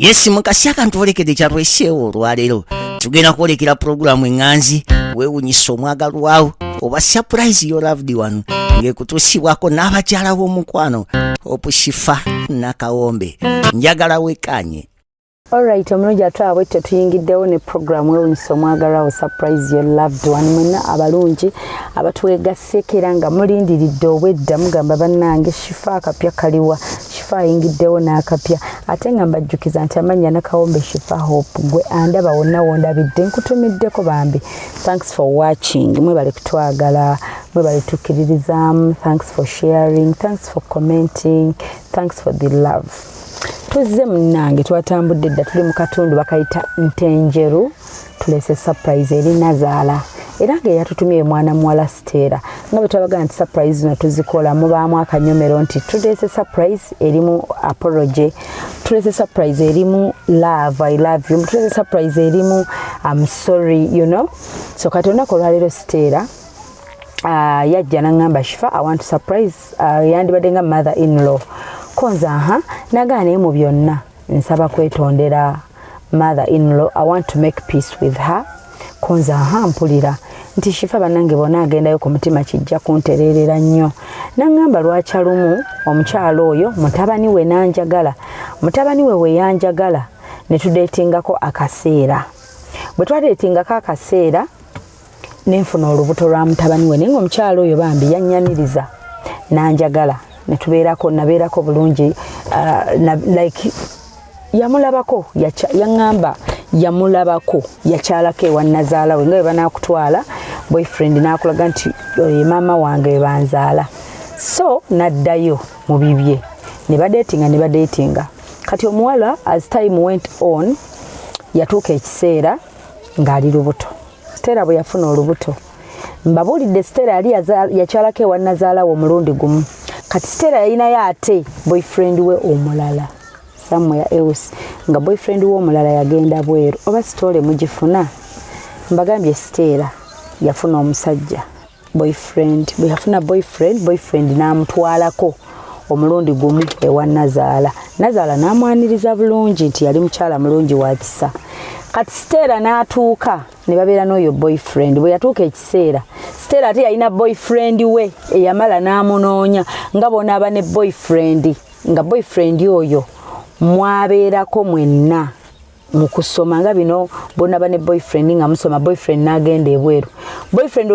Yes, mukasi ntwolekedde kyatweseewo olwaleero. Tugenda kwolekera pulogulaamu eŋŋanzi weewunyisa omwagalwawo oba surprise your loved one, ng'ekutuusibwako n'abakyala b'omukwano Opushifa Nakawombe. Njagala wekanye. Alright, omulungi atwala bwetyo, tuyingiddewo ne program wewunyisa omwagalwawo, surprise your loved one. Mwenna abalungi abatwegasseeko era nga mulindiridde obwedda, mugamba, "Bannange, Shifa akapya kaliwa?" Shifa ayingiddewo n'akapya. Ate nga mbajjukiza nti amannya Nakawombe Shifa Hope. Gwe andaba wonna wondabidde, nkutumiddeko bambi. Thanks for watching, mwebale kutwagala, mwebale tukkiririzaamu. Thanks for sharing, thanks for commenting, thanks for the love. Tuzze munnange, twatambudde dda, tuli mu katundu bakayita Ntenjeru. Tulese surprise eri nazaala era nga eyatutumye mwana muwala Siteera. Nga bwe twabagaa nti surprise zino tuzikola mubaamu akanyomero, nti tuleese surprise erimu apology, tuleese surprise erimu love, "I love you," tuleese surprise erimu "I'm sorry." So kati olunaku olwaleero Siteera yajja naŋŋamba, "Shifa, I want to surprise," yandibadde nga mother in law konza. Aha, nagaa, naye mu byonna nsaba kwetondera mother in law. I want to make peace with her. Konza, aha, mpulira nti Shifa bannange bonna agendayo ku mutima, kijja kuntereerera nnyo. Naŋŋamba lwakya lumu omukyalo oyo mutabani we nanjagala, mutabani we we yanjagala ne tudeetingako akaseera. Bwe twadeetingako akaseera, nenfuna olubuto lwa mutabani we, naye nga omukyalo oyo bambi yannyaniriza nanjagala, netubeerako, nabeerako bulungi, like yamulabako, yaŋŋamba yamulabako, yakyalako ewa nazaala we, nga bwe banakutwala boyfriend nakulaga nti oyo maama wange we banzaala. So naddayo mu bibye ne badeetinga ne badeetinga. Kati omuwala, as time went on, yatuuka ekiseera ng'ali lubuto. Stella bwe yafuna olubuto, mbabuulidde, Stella yali yakyalako ewa nazaala we omulundi gumu. Kati Stella yalinayo ate boyfriend we omulala somewhere else, nga boyfriend we omulala yagenda bweru. Oba story mugifuna? Mbagambye Stella yafuna omusajja boyfriend. Bwe yafuna boyfriend, boyfriend n'amutwalako omulundi gumu ewa nazaala. Nazaala n'amwaniriza bulungi nti yali mukyala mulungi wa kisa. Kati Stella n'atuuka ne babeera n'oyo boyfriend. Bwe yatuuka ekiseera, Stella ate yalina boyfriend we eyamala n'amunoonya, nga bonaaba ne boyfriend, nga boyfriend oyo mwabeerako mwenna mu kusoma, nga bino bonaba ne boyfriend nga musoma. Boyfriend n'agenda ebweru. Boyfriend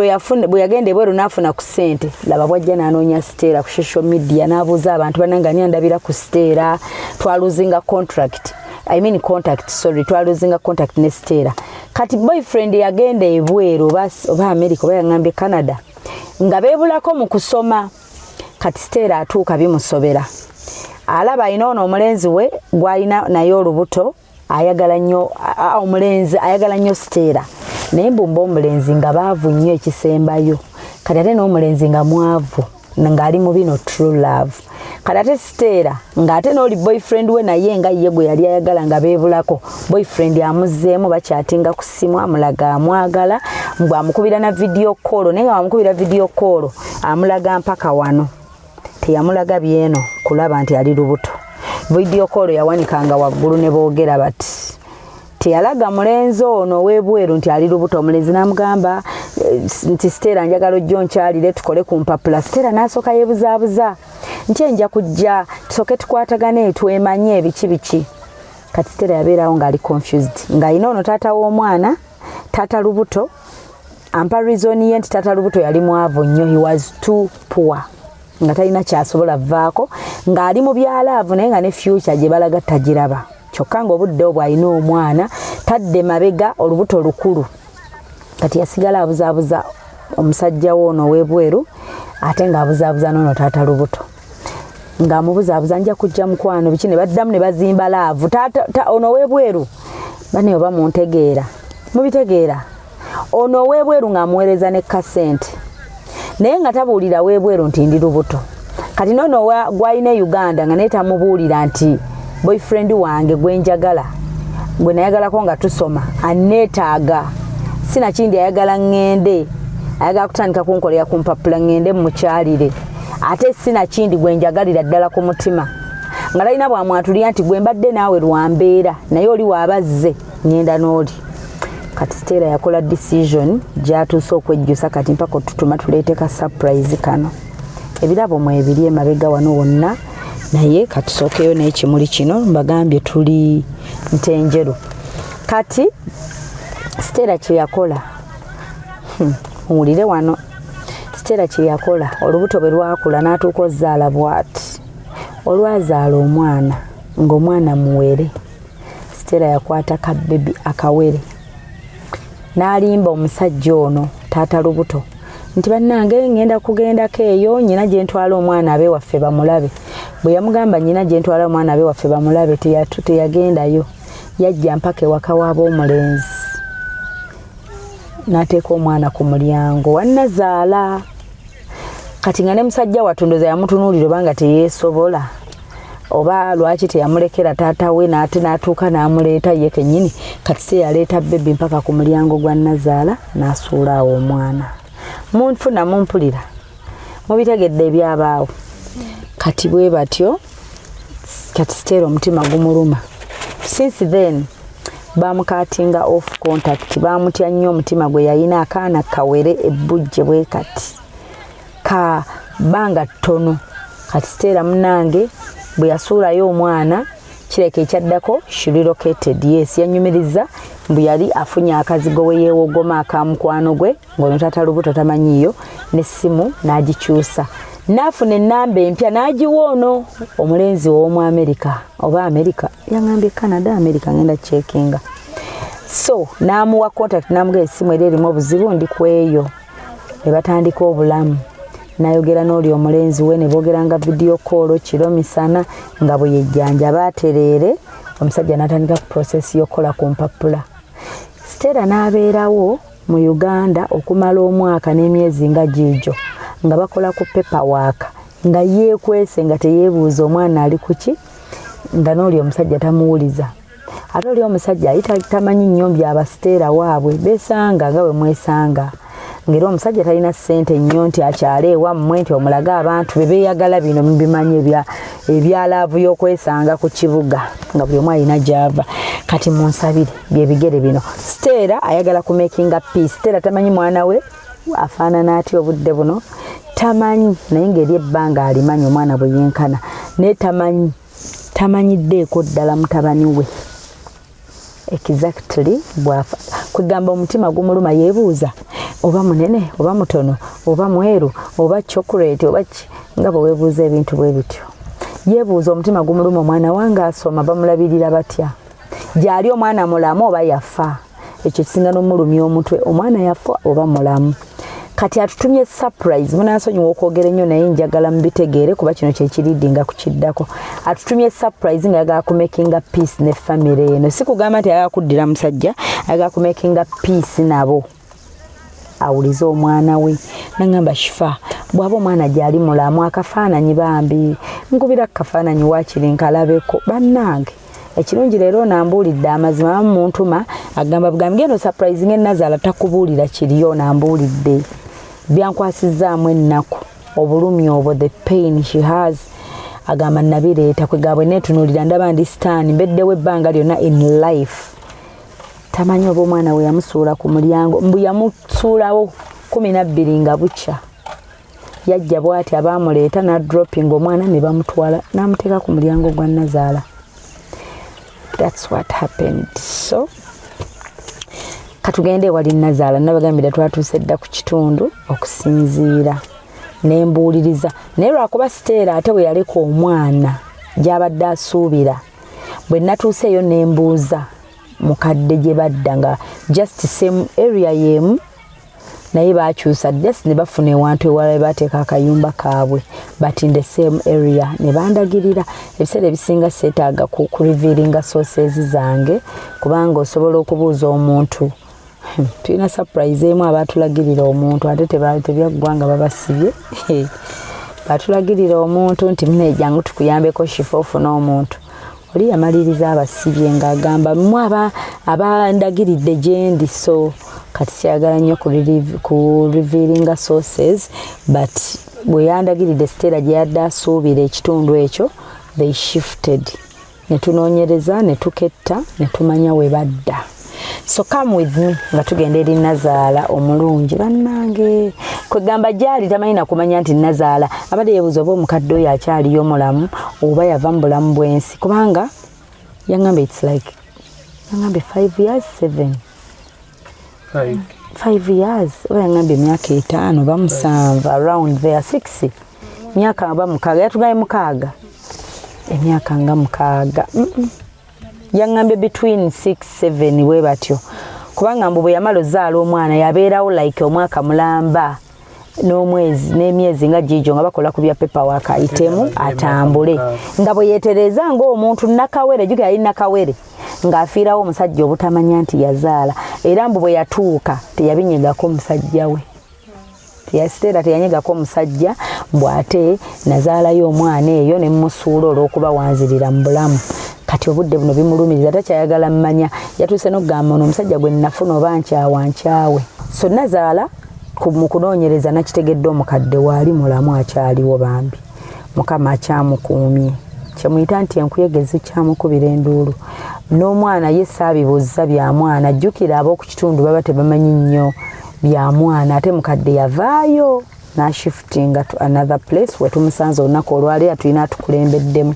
bwe yagenda ebweru n'afuna ku ssente, laba bwajja n'anoonya Stella ku social media, n'abuuza abantu, "Bannange, ani andabira ku Stella?" Twaluzinga contract, I mean contact, sorry, twaluzinga contact ne Stella. Kati boyfriend yagenda ebweru, oba America oba yaŋŋambye Canada, nga beebulako mu kusoma. Kati Stella atuuka bimusobera, alaba alina ono omulenzi we gwalina naye olubuto, ayagala nnyo omulenzi, ayagala nnyo Stella, naye mbumba omulenzi nga baavu nnyo ekisembayo. Kati ate n'omulenzi nga mwavu, ng'ali mu bino true love. Kati ate Stella ng'ate n'oli boyfriend we naye nga ye gwe yali ayagala nga beebulako, boyfriend amuzzeemu, bakyatinga ku ssimu, amulaga amwagala, mbw'amukubira na video call, naye nga bamukubira video call amulaga mpaka wano, teyamulaga byeno kulaba nti ali lubuto. Video call yawanikanga waggulu ne boogera bati, teyalaga mulenzi ono ow'ebweru nti ali lubuto. Omulenzi n'amugamba nti, "Stella, njagala ojja onkyalire tukole ku mpapula." Stella n'asooka yeebuzaabuza nti, "Enja kujja, tusooke tukwatagane, twemanye biki biki." Kati Stella yabeerawo ng'ali confused, ng'alina ono taata w'omwana, taata lubuto. Ampa reason ye nti taata lubuto yali mwavu nnyo, he was too poor, nga talina kyasobola vaako, ng'ali mu bya love, naye nga ne future gye balaga tagiraba. Kyokka ng'obudde obwo alina omwana, tadde mabega, olubuto lukulu. Kati yasigala abuzaabuza omusajja we ono ow'ebweru, ate ng'abuzaabuza n'ono taata lubuto, ng'amubuzaabuza, "Nja kujja mukwano," biki, ne baddamu ne bazimba love. Ono ow'ebweru bane, oba muntegeera, mubitegeera? Ono ow'ebweru ng'amuweereza ne kasente, naye nga tabuulira w'ebweru nti ndi lubuto. Kati noono gwalina e Uganda nga naye tamubuulira nti boyfriend wange gwenjagala, gwe nayagalako nga tusoma, aneetaaga, sinakindi ayagala ŋŋende, ayagala kutandika kunkolera ku mpapula ŋŋende mukyalire, ate sinakindi gwe njagalira ddala ku mutima. Nga talina bwamwatulira nti gwe mbadde naawe lwambeera, naye oli waabazze ngenda n'oli. Kati Stella yakola decision gyatuuse okwejjusa kati mpaka otutuma tuleete ka surprise kano. Ebirabo mwebiri emabega wano wonna, naye katusookeyo n'ekimuli kino. Mbagambye tuli Ntenjeru. Kati Stella kyeyakola, muwulire wano, Stella kyeyakola, olubuto bwe lwakula n'atuuka ozaala bw'ati, olwazaala omwana ng'omwana muwere, Stella yakwata ka baby akawere n'alimba omusajja ono taata lubuto nti, "Bannange, ngenda kugendako eyo nyina gye ntwala omwana abewaffe bamulabe." Bwe yamugamba nyina gye ntwala omwana abewaffe bamulabe, teyagendayo. Yajja mpaka ewaka w'ab'omulenzi n'ateeka omwana ku mulyango wannazaala. Kati nga ne musajja watundoza yamutunuulira obanga teyeesobola, oba lwaki teyamulekera taata we n'ate n'atuuka n'amuleeta ye kennyini. Kati se yaleeta baby mpaka ku mulyango gwa nazaala n'asuula awo omwana. Munfuna mumpulira, mubitegedde ebyabaawo. Kati bwe batyo, kati Stella omutima gumuluma. Since then bamucuttinga off contact, bamutya nnyo. Omutima gwe yalina akaana kawere ebbujje bwe kati ka bbanga ttono. Kati Stella munange bwe yasuulayo omwana, kireka ekyaddako she relocated. Yes, yanyumiriza mbu yali afunye akazigo we yeewogoma akamukwano gwe ng'ono taata lubuto tamanyiiyo, n'essimu n'agikyusa n'afuna ennamba empya n'agiwa ono omulenzi ow'omu Amerika, oba Amerika yaŋambye Canada, Amerika, ngenda checkinga. So n'amuwa contact n'amugaa essimu eri erimu obuzibu, ndi kweyo. Ne batandika obulamu, nayogera n'oli omulenzi we, ne boogeranga video call kiro misana nga bwe yejjanjaba atereere. Omusajja n'atandika ku process y'okukola ku mpapula. Stella n'abeerawo mu Uganda okumala omwaka n'emyezi nga giigyo nga bakola ku paperwork, nga yeekwese, nga teyeebuuza omwana ali kuki, nga n'oli omusajja tamuwuliza. Ate oli omusajja ali tamanyi nnyo byabasiteera waabwe besanga nga bwe mwesanga, ng'era omusajja talina ssente nnyo nti akyale ewammwe nti omulage abantu be beeyagala. Bino mubimanyi ebya love y'okwesanga ku kibuga nga buli omu alina gy'ava. Kati munsabire byebigere bino. Stella ayagala kumakinga peace. Stella tamanyi mwana we afaanana atya obudde buno, tamanyi, naye ng'eri ebbanga alimanyi omwana bwe yenkana, naye tamanyi, tamanyiddeeko ddala mutabani we exactly bwafa. Kwegamba omutima gumuluma, yeebuuza oba munene oba mutono oba mweru oba chocolate oba ki, nga bwe weebuuza ebintu bwe bityo. Yeebuuza, omutima gumuluma, omwana wange asoma, bamulabirira batya, gyali omwana mulamu oba yafa? Ekyo kisinga n'omulumya omutwe, omwana yafa oba mulamu? Kati atutumye surprise. Munansonyiwa okwogera ennyo, naye njagala mubitegeere kuba kino kyekiridinga kukiddako. Atutumye surprise nga ayagala kumakinga peace ne family eno. Si kugamba nti ayagala kuddira musajja, ayagala kumakinga peace nabo awulize omwana we. Nagamba, "Shifa, bw'aba omwana gyali mulamu, akafaananyi bambi nkubira kafaananyi waakiri nkalabeko." Bannange, ekirungi leero nambuulidde amazima. Bamuntuma agamba bugambi, "Genda surprise ngenazaala takubuulira kiriyo." Nambuulidde byankwasizaamu ennaku, obulumi obwo, the pain she has. Agamba nabireeta kwegabwe netunuulira ndaba ndi sitaani mbeddewo ebbanga lyonna in life. Tamanyi oba omwana we yamusuula ku mulyango. Mbu yamusuulawo 12 nga bukya. Yajja bwati, abaamuleeta nadropping omwana ne bamutwala n'amuteeka ku mulyango gwa nazaala. That's what happened. So katugende ewali nazaala. Nabagambira twatuuse dda ku kitundu okusinziira nembuuliriza, naye lwakuba Stella ate bwe yaleka omwana gy'abadde asuubira, bwe natuuseeyo nembuuza mukadde gye badda nga just same area y'emu, naye bakyusa just ne bafuna ewantu ewalala we bateeka akayumba kaabwe, but in the same area. Ne bandagirira. Ebiseera ebisinga seetaaga ku revealinga sources zange kubanga osobola okubuuza omuntu. Tulina surprise emu, abatulagirira omuntu ate tebyaggwa nga babasibye. Batulagirira omuntu nti, "Mune, jangu tukuyambeko Shifa ofune omuntu." Oli yamaliriza abasibye ng'agamba mu abandagiridde gyendi. So kati kyayagala nnyo ku revealinga sources, but bwe yandagiridde Stella gye yadde asuubira ekitundu ekyo. They shifted, ne tunoonyereza, ne tuketta, ne tumanya we badda. So come with me nga tugenda eri nazaala omulungi. Bannange, kwegamba gyali tamanyi nakumanya nti nazaala abadde yeebuuza oba omukadde oyo akyaliyo mulamu oba yava mu bulamu bw'ensi, kubanga yaŋŋamba it's like, yaŋŋambye 5 years, 7, 5 years, oba yaŋŋambye emyaka 5 oba 7, around there, 6, myaka oba 6. Yatugambye 6, emyaka nga 6. Yaŋŋambye between 6, 7 bwe batyo, kubanga mbu bwe yamala ozaala omwana yabeerawo like omwaka mulamba n'omwezi n'emyezi nga gijo nga bakola ku bya paperwork, ayitemu atambule nga bwe yeetereza ng'omuntu nakawere. Jjuka yali nakawere ng'afiirawo omusajja obutamanya nti yazaala. Era mbu bwe yatuuka teyabinyegako omusajja we, teyasiteera, teyanyegako omusajja mbw ate nazaalayo omwana eyo ne mmusuula olw'okuba wanzirira mu bulamu. Kati obudde buno bimulumiriza, takyayagala mmanya. Yatuuse n'okugamba, ono omusajja gwe nnafuna oba nkyawa nkyawe. So nazaala mu kunoonyereza nakitegedde omukadde waali mulamu, akyaliwo bambi, Mukama akyamukuumye. Kyemuyita nti enkuyege zikyamukubira enduulu. N'omwana ye saabibuuza bya mwana, jjukira ab'oku kitundu baba tebamanyi nnyo bya mwana. Ate mukadde yavaayo n'ashiftinga to another place wetumusanze olunaku olwaleero. Tulina atukulembeddemu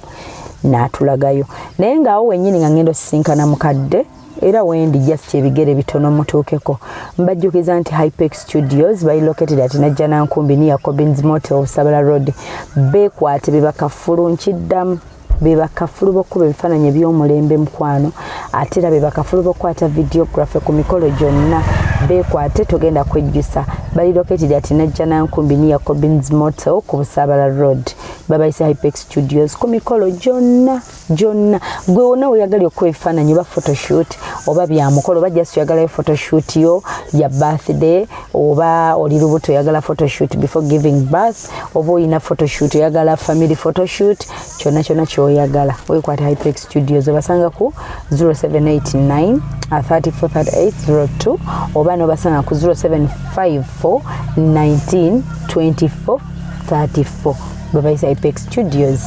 n'atulagayo, naye ng'awo wennyini nga ngenda osisinkana mukadde era wendi just ebigere bitono mutuukeko. Mbajjukiza nti Hypex Studios bali located at Najjanankumbi near Cobins Motel, Busabala Road. Beekwate, be bakafulu, nkiddamu, be bakafulu b'okkuba ebifaananyi eby'omulembe, mukwano. Ate era be bakafulu b'okukwata videography ku mikolo gyonna. Beekwate, togenda kwejjusa. Bali located at Najjanankumbi near Cobins Motel ku Busabala Road. Babayise Hypex Studios ku mikolo gyonna gyonna. Gwe wonna weyagali okuba ebifaananyi oba photoshoot oba byamukolo oba just oyagalayo photoshoot yo ya birthday, oba oli lubuto oyagala photoshoot before giving birth, oba oyina photoshoot oyagala family photoshoot, kyonna kyonna kyoyagala, wekwata Hypex Studios. Obasanga ku 0789 343802 oba nobasanga ku 0754 19 24 34. Babayisa Hypex Studios.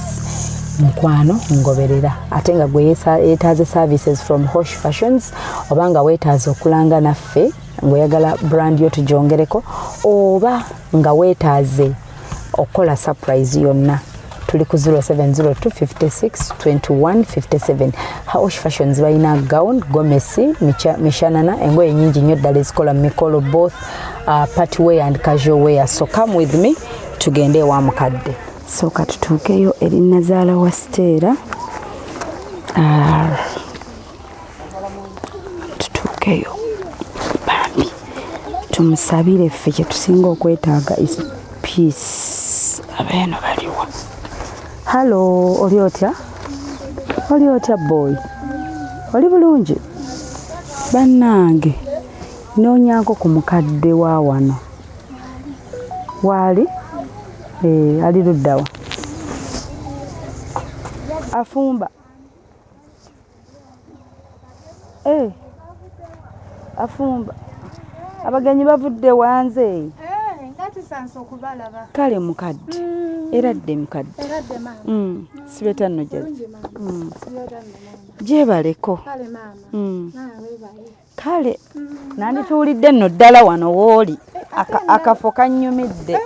Mukwano, ngoberera. Ate nga gwe yeetaaze services from Hosh Fashions, oba nga weetaaze okulanga naffe ng'oyagala brand yo tugyongereko, oba nga weetaaze okukola surprise yonna, tuli ku 0702 56 21 57. Hosh Fashions balina gown, gomesi, mishanana, engoye nyingi nnyo ddala ezikola mu mikolo, both party wear and casual wear. So come with me tugende ewa mukadde. Sooka tutuukeyo eri nazaala wa Siteera. Ah, tutuukeyo bambi tumusabire. Ffe kyetusinga okwetaaga is peace. Abeeno baliwa? Hello, oli otya? Oli otya boy? Oli bulungi? Bannange, noonyaako ku mukadde wa wano. Waali? Eh, ali luddawa? Afumba? Eh, afumba. Abagenyi bavudde wanze. Eh, nga tusanze okubalaba. Kale mukadde, era dde mukadde. Eradde maama. Sibeta nno jjajja. Bulungi maama. Sibeta nno maama. Gyebaleko. Kale maama. Naawe weebale. Kale nandituulidde nno ddala wano wooli. Akafo kannyumidde.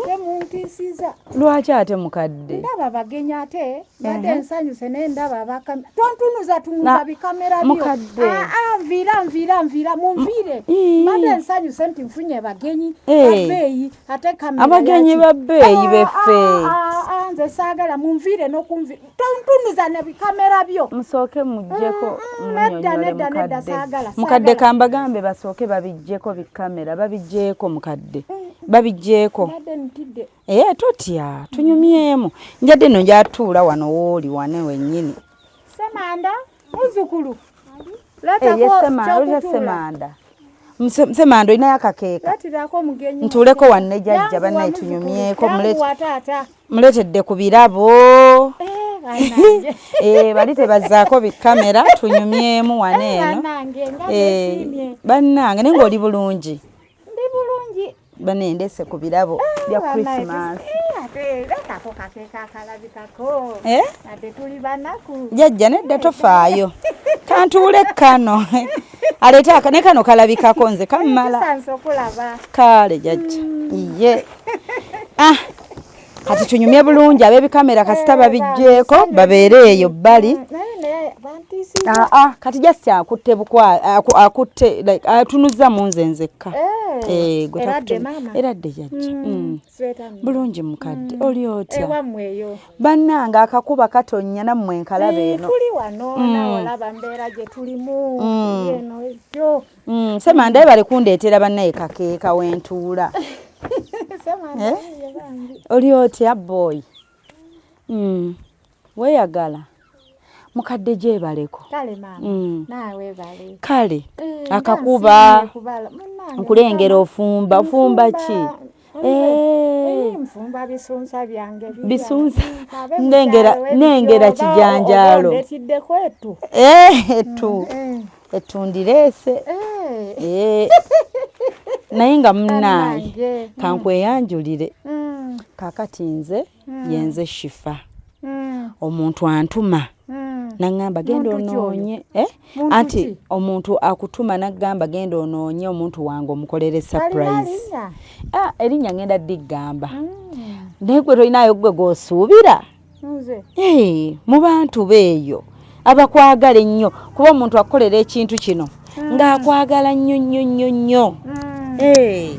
Temuntiisiza. Lwaki ate mukadde? Ndaba abagenyi ate mbadde nsanyuse naye ndaba abakamera. Tontunuza tunuza bikamera byo. Mukadde. Ah, ah, nviira nviira nviira, munviire. Ii. Mbadde nsanyuse nti nfunye bagenyi Eh. babbeeyi ate kamera Abagenyi yaki? babbeeyi Ah, beffe. ah, ah, ah, nze saagala, munviire n'okunviira. Tontunuza ne bikamera byo. Musooke muggyeko. Nedda, Munnyonnyole. nedda, nedda, Mukadde. saagala, Mukadde, saagala. kambagambe basooke babiggyeko bikamera, babiggyeko mukadde, babiggyeko. Mbadde ntidde. Ee, totya, tunyumyemu. Njadde nno njatuula wano wooli wane wennyini. Semanda, muzukulu. Eh, ye Semanda, olya Semanda. Semanda, olinayo akakeeka? Leetirako omugenyi. Ntuuleko wanne jjajja. Yanguwa, Bannaye, muzukulu. tunyumyeko. Yanguwa taata. Muleetedde ku birabo. Eh, bannange. Eh, bali tebazzaako bikamera, tunyumyemu wane Eh, eno. bannange, nga Eh, neesiimye. bannange, naye ng'oli bulungi? Ndi bulungi. Bane, ndese ku birabo bya Bannange, Christmas. eh, Ate leetako kakeeka akalabikako. Eh? Ate tuli banaku. Jajja nedda tofaayo. Kantuule kano. Aleete aka ne kano kalabikako nze kammala. Tusanze okulaba. Kale jajja. Iye. Ah. Kati tunyumye bulungi ab'ebikamera kasita babiggyeko babeere eyo bbali. Naye naye bantiisizza. Ah, ah, kati just akutte bukwa akutte like atunuzza mu nze nzekka. Eh, Eh, gwe eradde takutunu- maama. Eradde jajja. Mm. Sweta nno. Bulungi mukadde oli otya? Ewammwe eyo. Bannange akakuba katonnya nammwe nkalaba Eh, eno. Tuli wano naawe olaba mbeera gye tulimu. Eno ejjo. Ssemanda bale kundeetera bannaye kakeeka wentuula. Ssemanda Eh? ye bambi. Oli otya boy? Weeyagala. Mukadde gyebaleko. Kale maama. Naawe weebale. Kale Eh, akakuba nga nsiimye kubala. Munnange nkulengera mukama. ofumba ofumba ki? Nfumba. Eh. Eh, nfumba bisunsa byange birya. Bisunsa. Abe mu Nnengera- kyalo nnengera ebityo, oba- kijanjaalo. oba ondetiddeko ettu. Eh, ettu. Eh, Ettu ndireese. eh. Eh. Naye nga munnange Bannange. kankweyanjulire. Mm, Kaakati nze yenze Shifa. mm, Omuntu antuma mm. naŋŋamba genda Muntu ki oyo? onoonye eh? Muntu Anti ki? omuntu akutuma naggamba genda onoonye omuntu wange omukolere Alina surprise. linnya? Ah, erinnya ngenda ddiggamba. Naye gwe tolinayo gwe gw'osuubira. Nze. Eh, mu bantu beeyo abakwagala ennyo kuba omuntu akukolera ekintu kino ng'akwagala nnyo nnyo nnyo nnyo. Mm. Eh,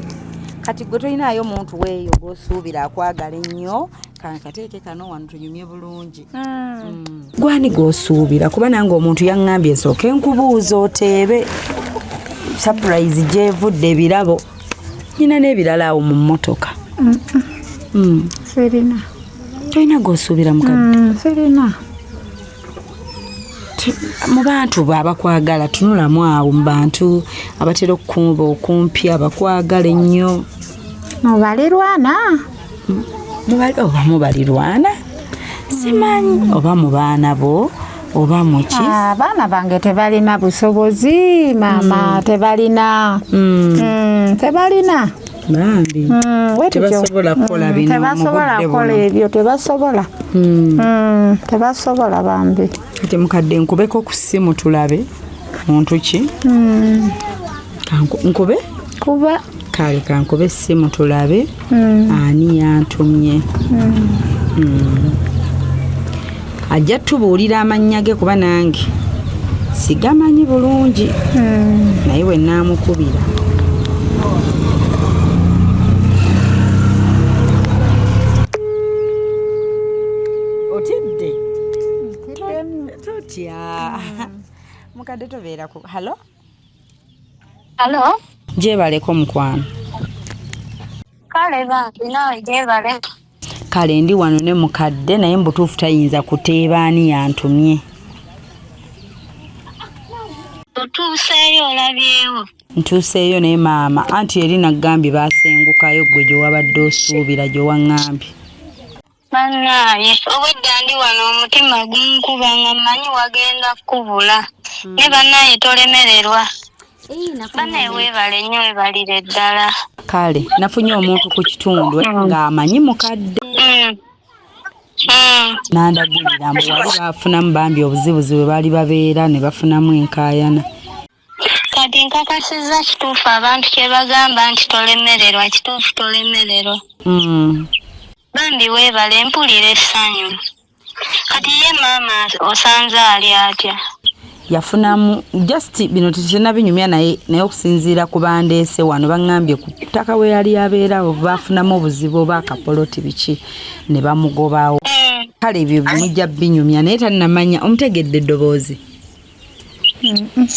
kati gwe tolinayo muntu weeyo gw'osuubira akwagala ennyo kankateeke kano wano tunyumye bulungi. Mm. Gwani gw'osuubira kuba nange omuntu yaŋŋambye nsooke nkubuuza oteebe surprise gy'evudde ebirabo nina n'ebirala awo mu mmotoka. Sirina. Tolina gw'osuubira mukadde? Sirina. Mu bantu bo abakwagala tunulamu awo mu bantu abatera okukumba okumpi abakwagala ennyo. Mubalirwana? Oba mubalirwana simanyi oba mu baana bo oba mu ki? Abaana bange tebalina busobozi maama, tebalina. Tebalina. Bambi. Bwe tutyo. Tebasobola kukola bino mu Tebasobola budde kukola buno. ebyo, tebasobola. Tebasobola bambi. Kati mukadde nkubeko ku ssimu tulabe muntu ki? Nkube? Kuba. Kale kankube essimu tulabe ani yantumye. Ajja tubuulira amannya ge kuba nange sigamanyi bulungi. Naye bwe nnaamukubira. Otidde? Totya. Mukadde tobeera ku. Hello? Halo? Gyebaleko mukwano. Kale bambi naawe gyebale. Kale ndi wano ne mukadde naye mu butuufu tayinza kuteeba ani yantumye. Otuuseeyo olabyewo. Ntuuseeyo naye maama anti eri naggambye baasengukayo ggwe gye wabadde osuubira gye waŋŋambye. Bannaaye obwedda ndi wano omutima gunkuba nga mmanyi wagenda kkubula. Ne bannaaye tolemererwa. Bannaaye weebale nnyo weebalire ddala. Kale nafunye omuntu ku kitundu ng'amanyi mukadde. N'andagulira mbu wali baafunamu bambi obuzibuzi bwe baali babeera ne bafunamu enkaayana. Kati nkakasizza kituufu abantu kye bagamba nti tolemererwa, kituufu tolemererwa. Bambi weebale mpulira essanyu. Kati ye maama osanze ali atya? Yafunamu just bino tetunnabinyumya naye naye okusinziira ku bandeese wano baŋŋambye ku ttaka we yali abeera baafunamu obuzibu oba akapoloti biki ne bamugobawo. Kale ebyo mujja binyumya naye tannamanya omutegedde eddoboozi.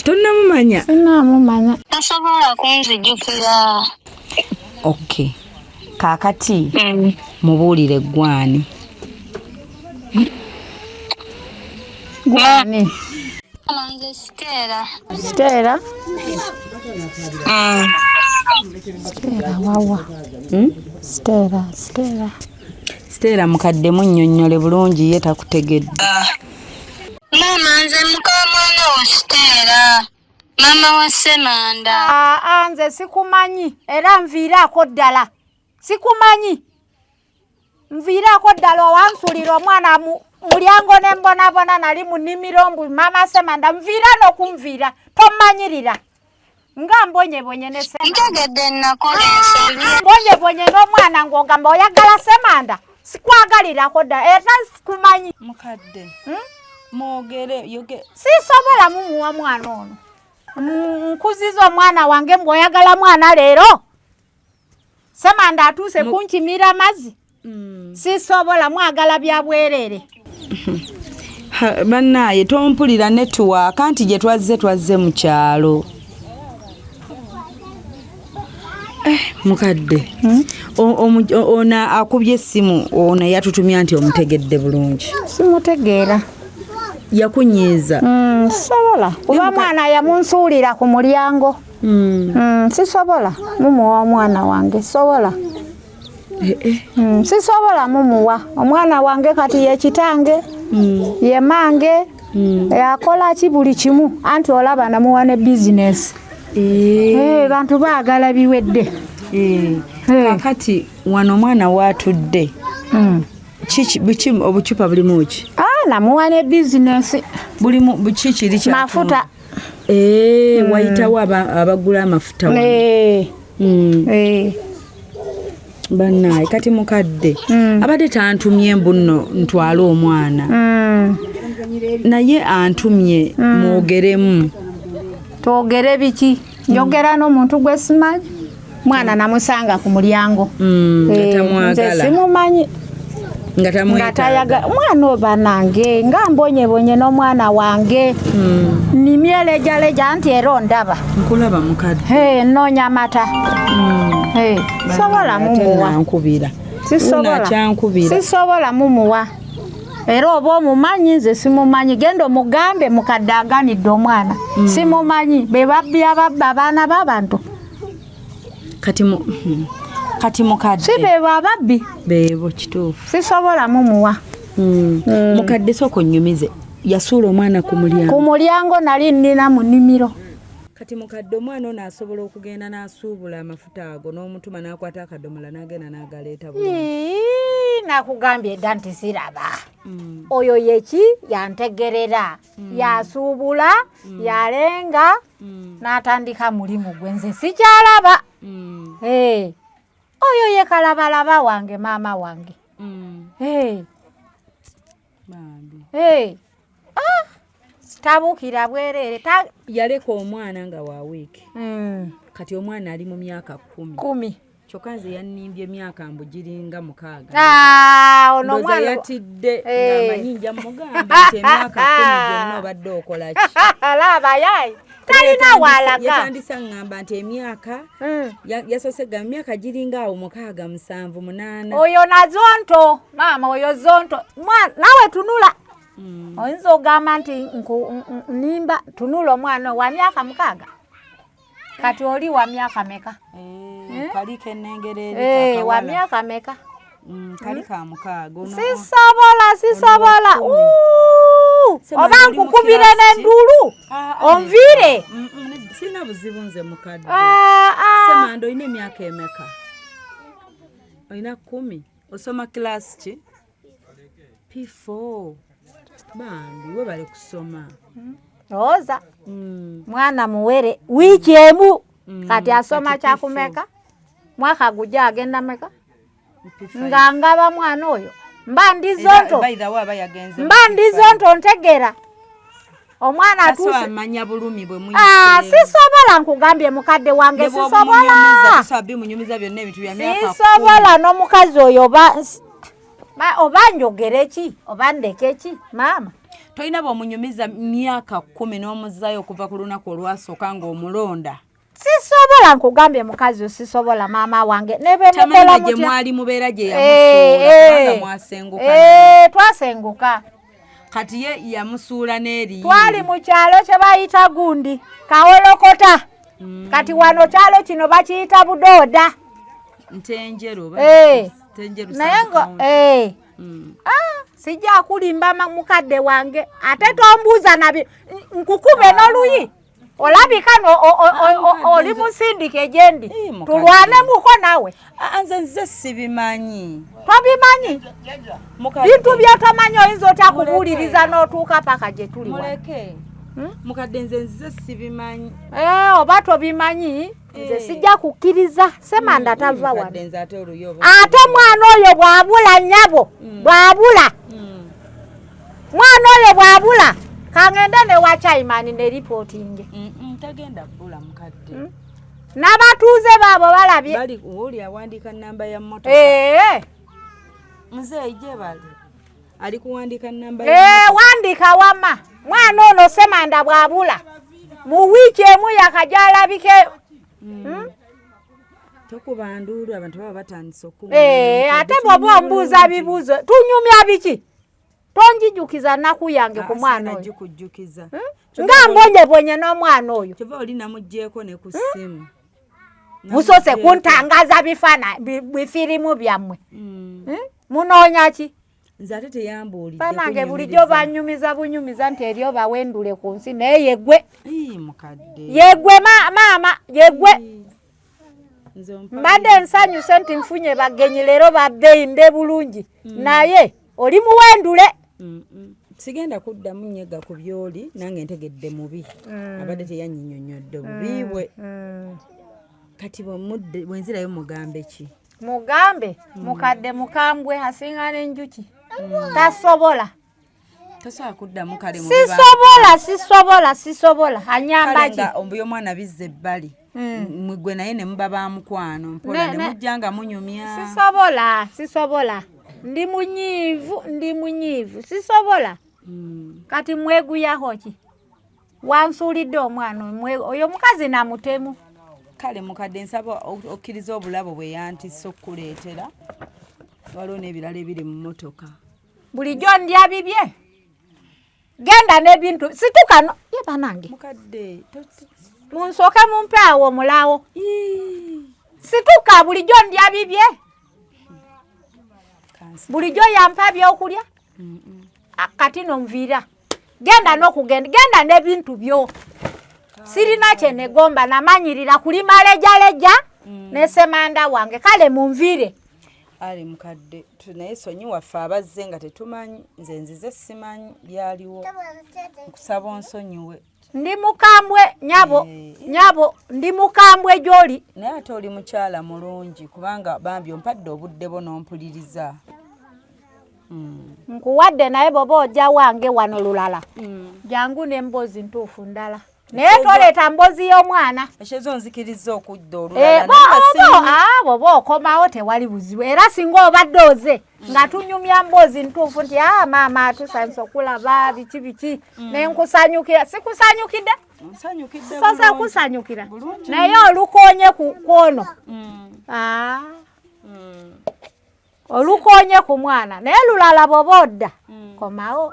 Tonnamumanya? Sinnamumanya. Tasobola kunzijukira. Okay. Kaakati mubuulire gwani. Gwani? Nze Siteera. Siteera? Siteera wawa? Siteera, Siteera. Siteera mukadde munnyonnyole bulungi ye takutegedde. Maama nze mukamwana wo Siteera. Maama wa Ssemanda. Aa nze sikumanyi era nviiraako ddala. Sikumanyi. Nviirako ddala owansuulira omwana mu mulyango ne mbonabona nali mu nnimiro mbu maama Semanda nviira n'okunviira tommanyirira nga mbonyebonye ne Semanda. Ntegedde nakola ensobi. Mbonyebonye n'omwana ng'ogamba oyagala Semanda sikwagalirako ddala era sikumanyi. Mukadde mwogere yoge. Sisobola mumuwa mwana ono. Nkuziza omwana wange mbu oyagala mwana leero. Semanda atuuse kunkimira amazzi. Sisobola mwagala bya bwereere. Bannaaye tompulira netiwaaka nti gye twazze twazze mu kyalo. Mukadde ono akubye essimu ono yatutumya nti omutegedde bulungi. Simutegeera. Yakunyiiza. Sisobola kuba mwana yamunsuulira ku mulyango. Sisobola mumuwa omwana wange, sobola. Sisobola mumuwa omwana wange kati ye kitange ye mange yakola ki buli kimu anti olaba namuwa ne bizinesi. Bantu baagala biwedde. Kakati wano omwana waatudde kiki obucupa bulimu ki? Namuwa ne bizinesi. Bulimu biki kiri kya mafuta. Wayitawo abagula amafuta wano. Bannaaye kati mukadde abadde tantumye mbu nno ntwale omwana naye antumye mwogeremu. Twogere biki? Njogera n'omuntu gwe simanyi. Mwana namusanga ku mulyango. Nga tamwagala. Nze simumanyi. Nga tamwetaaga. Mwana oba nange nga mbonyebonye n'omwana wange. Nnimye lejaleja nti era ondaba. Nkulaba mukadde. Nnoonya amata. Sobola mumuwa. Nankubira. Sisobola. Sisobola mumuwa. Era oba omumanyi nze simumanyi. Genda omugambe mukadde aganidde omwana. Simumanyi. Be babbi ababba abaana b'abantu. Kati mukadde. Si be bababbi. Beebo kituufu. Sisobola mumuwa. Mukadde sooka onnyumize. Yasuula omwana ku mulyango. Ku mulyango nali nnina mu nnimiro. Kati mukadde omwana ono asobola okugenda n'asuubula amafuta ago n'omutuma n'akwata akadomola n'agenda n'agaleeta bulungi. Nakugambye dda nti siraba. Oyo ye ki yantegerera. Yasuubula, yalenga, n'atandika mulimu gwe nze sikyalaba. Oyo ye kalabalaba wange maama wange. Tabuukira bwereere. Yaleka omwana nga wa wiiki. Kati omwana ali mu myaka 10. Kyokka nze yannimbye emyaka mbu giringa 6. Ono omwana yatidde ng'amanyi nja mugamba nti emyaka 10 gyonna obadde okola ki? Laba yayi. Talina walaga. Yatandise aŋŋamba nti emyaka yasoose gamba emyaka giringa awo 6, 7, 8. Oyo nazonto maama oyo zonto. Naawe tunula. Oyinza ogamba nti nnimba tunula omwana wa myaka 6. Kati oli wa myaka meka? Kali kennengera eri wa myaka meka? Kali ka 6. Sisobola, sisobola. Oba nkukubire n'enduulu onviire. Sirina buzibu nze mukadde. Semanda olina emyaka emeka? Olina 10. Osoma kilaasi ki? P4. Bambi webale kusoma. Lowooza mwana muwere wiiki emu kati asoma kyakumeka mwaka gujja agenda meka nga ngaba mwana oyo mba ndi zonto mba ndi zonto ntegera omwana atuuse amanya bulumi bwe muyise. Sisobola nkugambye mukadde wange sisobola. Sisobola n'omukazi oyo oba njogere ki oba ndeke ki maama. Tolina bw'omunyumiza myaka 10 n'omuzaayo okuva ku lunaku olwasooka ng'omulonda. Sisobola nkugambye mukazi sisobola maama wange ne bwe mukola mutya. Gye mwali mubeera gye yamusuula kubanga mwasenguka. Twasenguka. Kati ye yamusuula n'eri. Twali mu kyalo kye bayita gundi Kawolokota. Kati wano kyalo kino bakiyita Budooda. Ntenjeru oba Ntenjeru. Naye nga sijja kulimba mukadde wange ate tombuuza nabi nkukube n'oluyi. Olabika oli musindike egyendi, tulwanemuko naawe. Nze nze sibimanyi. Tobimanyi? Bintu byotomanyi oyinza otya kubuuliriza n'otuuka paka gye tuli? Muleke. Mukadde, nze nzize sibimanyi. Oba tobimanyi, nze sijja kukkiriza. Semanda tava wano. Ate mwana oyo bw'abula, nnyabo, bw'abula, mwana oyo bw'abula, kangende ne wa chairman ne reporting. Tagenda bbula, mukadde. N'abatuuze baabo balabye. Bali oli awandiika namba ya mmotoka. Muzeeyi gyebali ali kuwandiika namba. Wandiika wama. Mwana ono Semanda bw'abula mu wiiki emu yakajja alabike. Tokuba nduulu, abantu baba batandise. Ate bw'oba ombuuza bibuuzo, tunyumya biki? Tonjijukiza nnaku yange ku mwana oyo. Gikujjukiza. Nga mbonyebonye n'omwana oyo. Kyova oli namuggyeko ne ku ssimu. Musoose kuntangaza bifaana bifirimu byammwe. Munoonya ki? Nze ate teyambuulidde. Banange, bulijjo banyumiza bunyumiza nti eri obawendule ku nsi, naye yegwe. Mukadde. Yegwe maama, yegwe. Mbadde nsanyuse nti nfunye bagenyi leero babbeeyi mbe bulungi, naye oli muwendule. Sigenda kuddamu nyega ku byoli, nange ntegedde mubi abadde teyanyinyonnyodde bubi bwe. Kati bwenzirayo mugambe ki? Mugambe mukadde mukambwe asinga n'enjuki, tasobola. Tosobola kuddamu kale. Sisobola, sisobola, sisobola. Anyamba ki? Ombuyo omwana bizza ebbali, mugwe naye ne muba ba mukwano mpola ne mujja nga munyumya. Sisobola, sisobola, ndi munyiivu, ndi munyiivu, sisobola. Kati mweguyako ki? Wansuulidde omwana oyo mukazi namutemu. Kale mukadde, nsaba okkiriza obulabo bwe yantisse okukuleetera. Waliwo n'ebirala ebiri mu mmotoka. Bulijjo ndya bibye. Genda n'ebintu, situka no ye banange. Mukadde. Munsooke mumpe awo omulawo. Situka, bulijjo ndya bibye, bulijjo yampa byokulya. Kati nonviira, genda n'okugenda, genda n'ebintu byo. Sirina kyenegomba, namanyirira kulima lejaleja ne Semanda wange. Kale munviire. Ali mukadde, naye sonyi waffe abazze nga tetumanyi. Nze nzize simanyi byaliwo, nkusaba onsonyiwe. Ndi mukambwe nyabo, nyabo, ndi mukambwe gy'oli. Naye ate oli mukyala mulungi, kubanga bambi ompadde obudde bwo n'ompuliriza. Nkuwadde, naye bw'oba ojja wange wano lulala, jangu n'emboozi ntuufu ndala, naye toleeta mboozi y'omwana. Ekyezo nzikiriza okudda olulala. Bw'oba okomawo tewali buzibu, era singa obadde oze nga tunyumya mboozi ntuufu nti a maama tusanyusa okulaba biki biki, nenkusanyukira. Sikusanyukidde? Sose kusanyukira, naye olukonye ku kwono, olukonye ku mwana. Naye lulala bw'oba odda, komawo.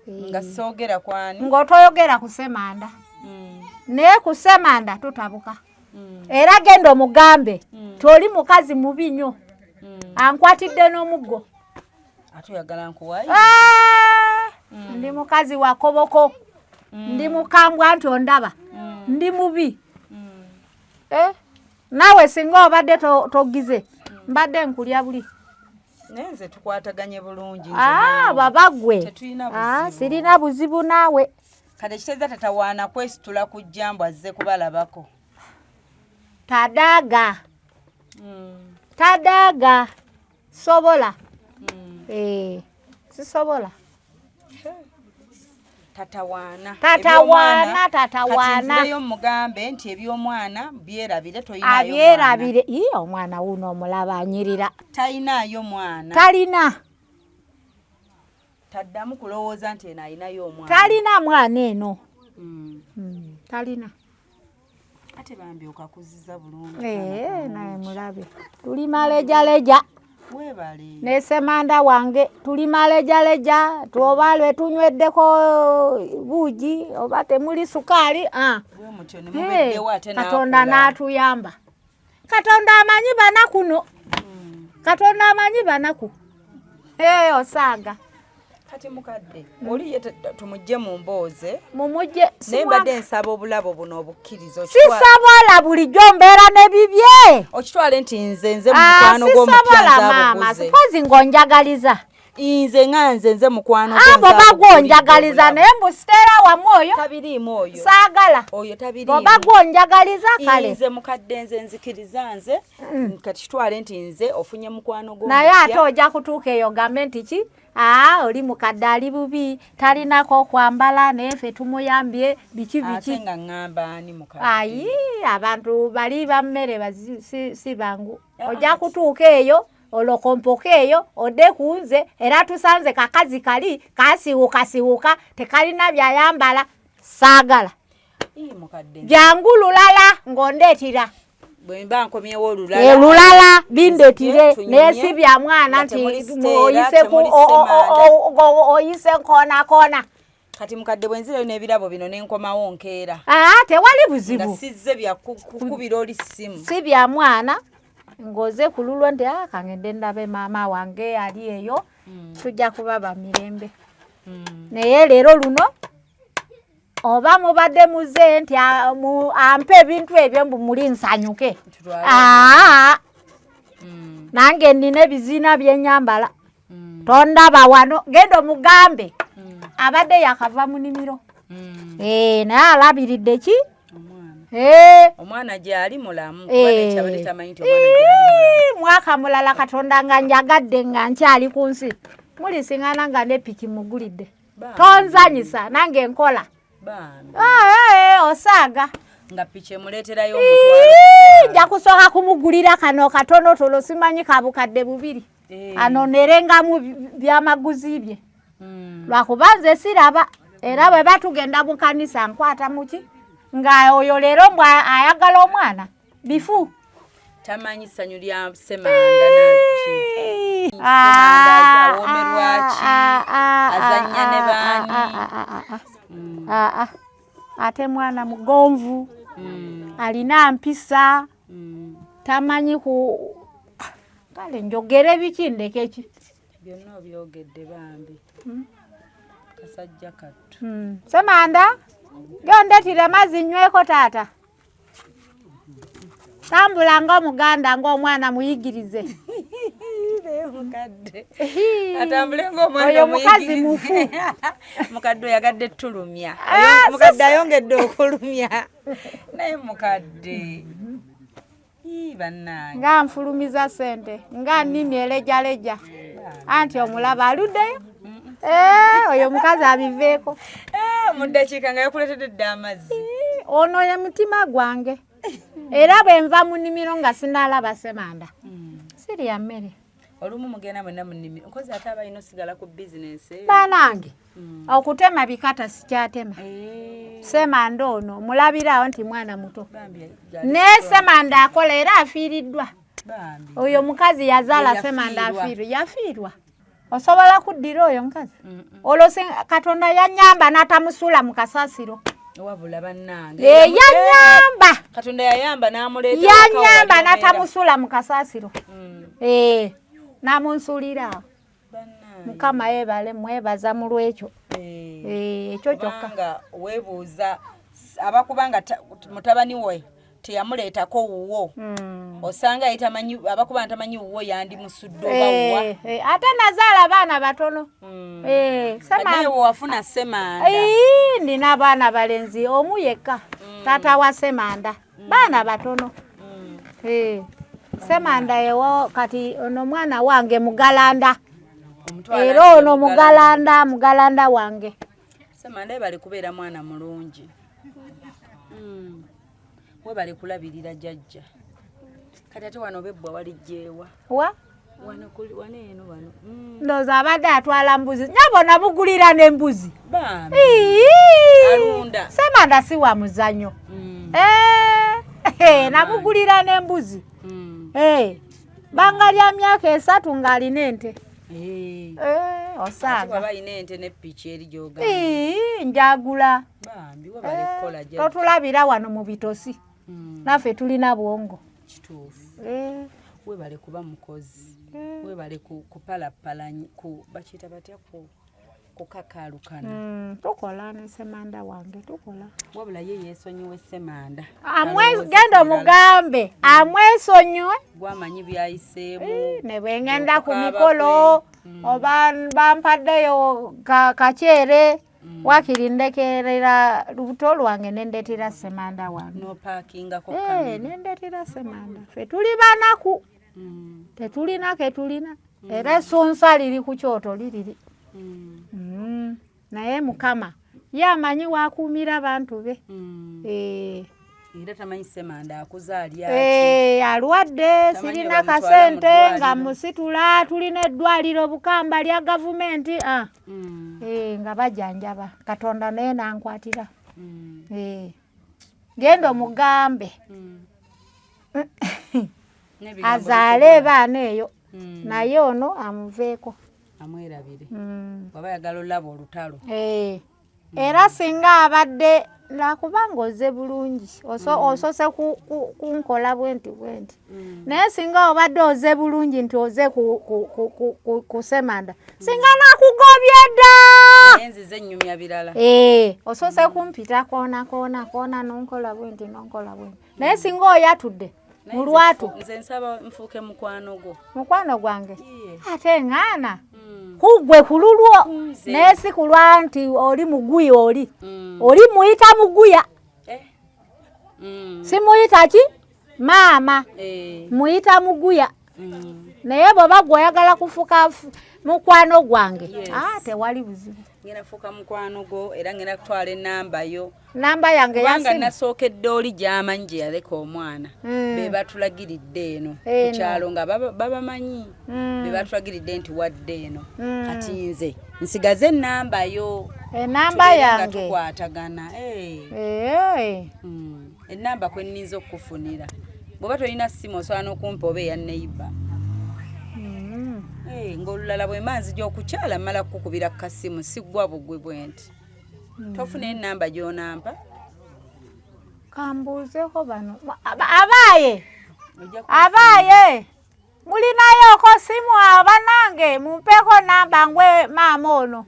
Nga soogera kwani? Ng'otoyogera ku Semanda, naye ku Semanda tutabuka. Era genda omugambe ti oli mukazi mubi nnyo, ankwatidde n'omuggo. Ate oyagala nkuwayi? Ah! Ndi mukazi wa koboko, ndi mukambwa nti ondaba ndi mubi. Eh, naawe singa obadde togize, mbadde nkulya buli. Naye nze tukwataganye bulungi nze Ah, naawe. Baba gwe. Tetulina Ah, buzibu. sirina buzibu naawe. Kati ekitegeeza tatawaana kwesitula kujja mbu azze kubalabako. Tadaaga, tadaaga, sobola. Eh, sisobola. Tatawaana. Tatawaana, Eby'omwana- tatawaana. Kati nzireyo mugambe nti eby'omwana byerabire, toyinaayo mwana. Abyerabire. Ii, omwana wuno omulaba anyirira. Tayinaayo mwana. Talina. Taddamu kulowooza nti eno ayinayo omwana. Talina mwana eno. Talina. Ate bambi okakuziza bulungi. Eh, naye mulabe tuli malejaleja. Weebale. Ne Semanda wange tuli malejaleja, tuoba lwe tunyweddeko buugi oba temuli sukaali, ah. Bwe mutyo ne mubeddewo ate Katonda n'akula. n'atuyamba. Katonda amanyi banaku no, Katonda amanyi banaku. Hey, osaaga. Kati mukadde oli ye tumugye mu mbooze. Mumugye. Naye mbadde nsaba obulabo buno obukkiriza. Sisobola, bulijjo mbeera ne bibye. Okitwale nti nze mukwano gw'omupya nzaabuguze. Sipozi ng'onjagaliza. Nze nga nze mukwano gwo. Abo bagwonjagaliza naye mbusiteera wamu oyo. Tabiriimu oyo. Saagala. Oyo tabiriimu. Oba gwonjagaliza kale. Nze mukadde nze nzikiriza nze. Kati kitwale nti nze ofunye mukwano gw'omupya. Naye ate ojja kutuuka eyo ogambe nti ki? Oli mukadde ali bubi, talinako okwambala naye ffe tumuyambye biki biki. Ate nga ŋŋamba ani mukadde? Ayi, abantu bali ba mmere si bangu. Ojja kutuuka eyo olokompoka eyo odde ku nze era tusanze kakazi kali kasiwukasiwuka tekalina byayambala saagala. Jangu lulala ng'ondeetira. Bwe mba nkomyewo olulala. Lulala bindetire naye si bya mwana nti oyise nkoonakona. Kati mukadde bwe nzirayo n'ebirabo bino ne nkomawo nkeera. Tewali buzibu. Nga sizze bya kukubira oli ssimu. Si bya mwana ng'oze ku lulwo nti kangende ndabe maama wange ali eyo tujja kuba ba mirembe. Naye leero luno oba mubadde muze nti ampe ebintu ebyo mbu muli nsanyuke. Nange nnina ebiziina bye nnyambala. Tondaba wano genda omugambe abadde yakava mu nnimiro. Naye alabiridde ki? Omwana gyali mulamu kuba nekyabadde tamanyi nti omwana gyali mulamu. Mwaka mulala Katonda nga njagadde nga nkyali ku nsi. Mulisiŋŋaana nga n'eppiki mugulidde. Tonzanyisa nange nkola. Osaaga. Nga piki emuleeterayo omutwalo. Nja kusooka kumugulira kano katonotono simanyi kabukadde bubiri. Anonerengamu byamaguzi bye. Lwakuba nze siraba era bwe batugenda mu kanisa nkwata muki nga oyo leero mbw ayagala omwana bifu. Tamanyi ssanyu lya Ssemanda naki. Ssemanda awoomerwa ki? Azannya ne baani? Ate mwana mugonvu, alina mpisa, tamanyi ku kale njogere biki ndeke ki? Byonna obyogedde bambi. Kasajja kattu. Ssemanda, gyondeetera amazzi nyweko taata. Tambula ng'Omuganda ng'omwana muyigirize. Mukadde. Atambule ng'omwana Oyo mukazi mufu. Mukadde oyagadde tulumya. Mukadde ayongedde okulumya. Naye mukadde. Bannange. Nga nfulumiza ssente, nga nnimi erejaleja. Anti omulaba aluddeyo. Oyo mukazi abiveeko. Mu ddakiika nga yakuleetedde dda amazzi. Ono ye mutima gwange. Era bwe nva mu nnimiro nga sinnalaba Ssemanda. Sirya mmere. Olumu mugenda mwenna mu nnimiro. Nkozi ate abalina osigala ku bizinensi. Bannange, okutema bikata sikyatema. Ssemanda ono mulabiraawo nti mwana muto. Naye Ssemanda akola era afiiriddwa. Oyo mukazi yazaala Ssemanda afiirwa. Yafiirwa. Osobola kuddira oyo mukazi? Olwo Katonda yannyamba n'atamusuula mu kasasiro. Wabula bannange. Yannyamba. Katonda yayamba n'amuleeta. Yannyamba n'atamusuula mu kasasiro. N'amunsuulira awo. Mukama yeebale mwebaza mu lw'ekyo. Ekyo kyokka. Kubanga weebuuza abakubanga mutabani we teyamuleetako wuwo. Osanga ye tamanyi abakuba ntamanyi wuwo yandimusudde oba wuwa. Ate nazaala abaana batono. Naye wafuna Ssemanda. Nina abaana balenzi omu yekka. Taata wa Ssemanda. Baana batono. Ssemanda yewo kati ono mwana wange mugalanda. Era ono mugalanda, mugalanda wange. Ssemanda yebale kubeera mwana mulungi. Webale kulabirira jjajja. Kati ate wano bebbwa walijjeewa. Wa? Wano kuli wano eno wano. Ndowooza abadde atwala mbuzi. Nnyabo namugulira n'embuzi. Bambi. Alunda. Ssemanda si wa muzannyo. Namugulira n'embuzi. Banga lya myaka 3 ng'alina ente. Osaaga. Ate bw'aba alina ente ne ppiki eri gy'ogamba. Njagula. Bambi webale kukola jjajja. Totulabira wano mu bitosi. Naffe tulina bwongo. Kituufu. Webale kuba mukozi. Webale kupalapala ku bakiyita batya ku Okukakaalukana. Tukola ne Ssemanda wange, tukola. Wabula ye yeesonyiwe Ssemanda. Genda omugambe amwesonyiwe. Gwamanyi byayiseemu. Ne bwe ngenda ku mikolo oba bampaddeyo kakyere, wakiri ndekerera lubuto lwange nendetera Ssemanda wange. Nopaakingako kamere. Nendetera Ssemanda. Ffe tuli banaku. Tetulina ketulina. Era essunsa liri ku kyoto liriri. Naye Mukama ye amanyi wakuumira abantu be. Era tamanyi Ssemanda akuza ali aki. Alwadde, sirina kasente nga musitula, tulina eddwaliro Bukamba lya gavumenti. Nga bajanjaba, Katonda naye nankwatira. Genda omugambe azaale baana eyo, naye ono amuveeko. Amwerabire. Bw'aba ayagala olaba olutalo. Era singa abadde lwakubanga ozze bulungi, osose kunkola bwenti bwenti. Naye singa obadde ozze bulungi nti ozze ku Ssemanda, singa nakugobye dda. Naye nzize nnyumya birala. Osose kumpita koona koona koona nonkola bwenti nonkola bwenti. Naye singa oyatudde mu lwatu. Nze nsaba nfuuke mukwano gwo. Mukwano gwange? Ate ŋŋaana. Kugwe ku lulwo. Naye si kulwa nti oli muguya oli. Oli muyita muguya. Simuyita ki? Maama. Muyita muguya. Naye bw'oba gwe oyagala kufuuka mukwano gwange, tewali buzibu. Ngenda kufuuka mukwano gwo era ngenda kutwala ennamba yo. Namba yange kubanga nasookedde oli gy'amanyi gye yaleka omwana. Be batulagiridde eno ku kyalo nga babamanyi. Be batulagiridde nti wadde eno. Kati nze nsigaze ennamba yo. Ennamba yange. Tukwatagana. Ennamba kwe nninza okukufunira. Bw'oba tolina ssimu osobola n'okumpa oba eya neighbor. Ng'olulala bwe mba nzija okukyala mmala kukukubira ku kasimu siggwa bugwi bwe nti. Tofuna ennamba gy'onampa? Kambuuzeeko bano. Abaaye! Abaaye! Mulinayooko simu abanange mumpeeko namba ngwe maama ono.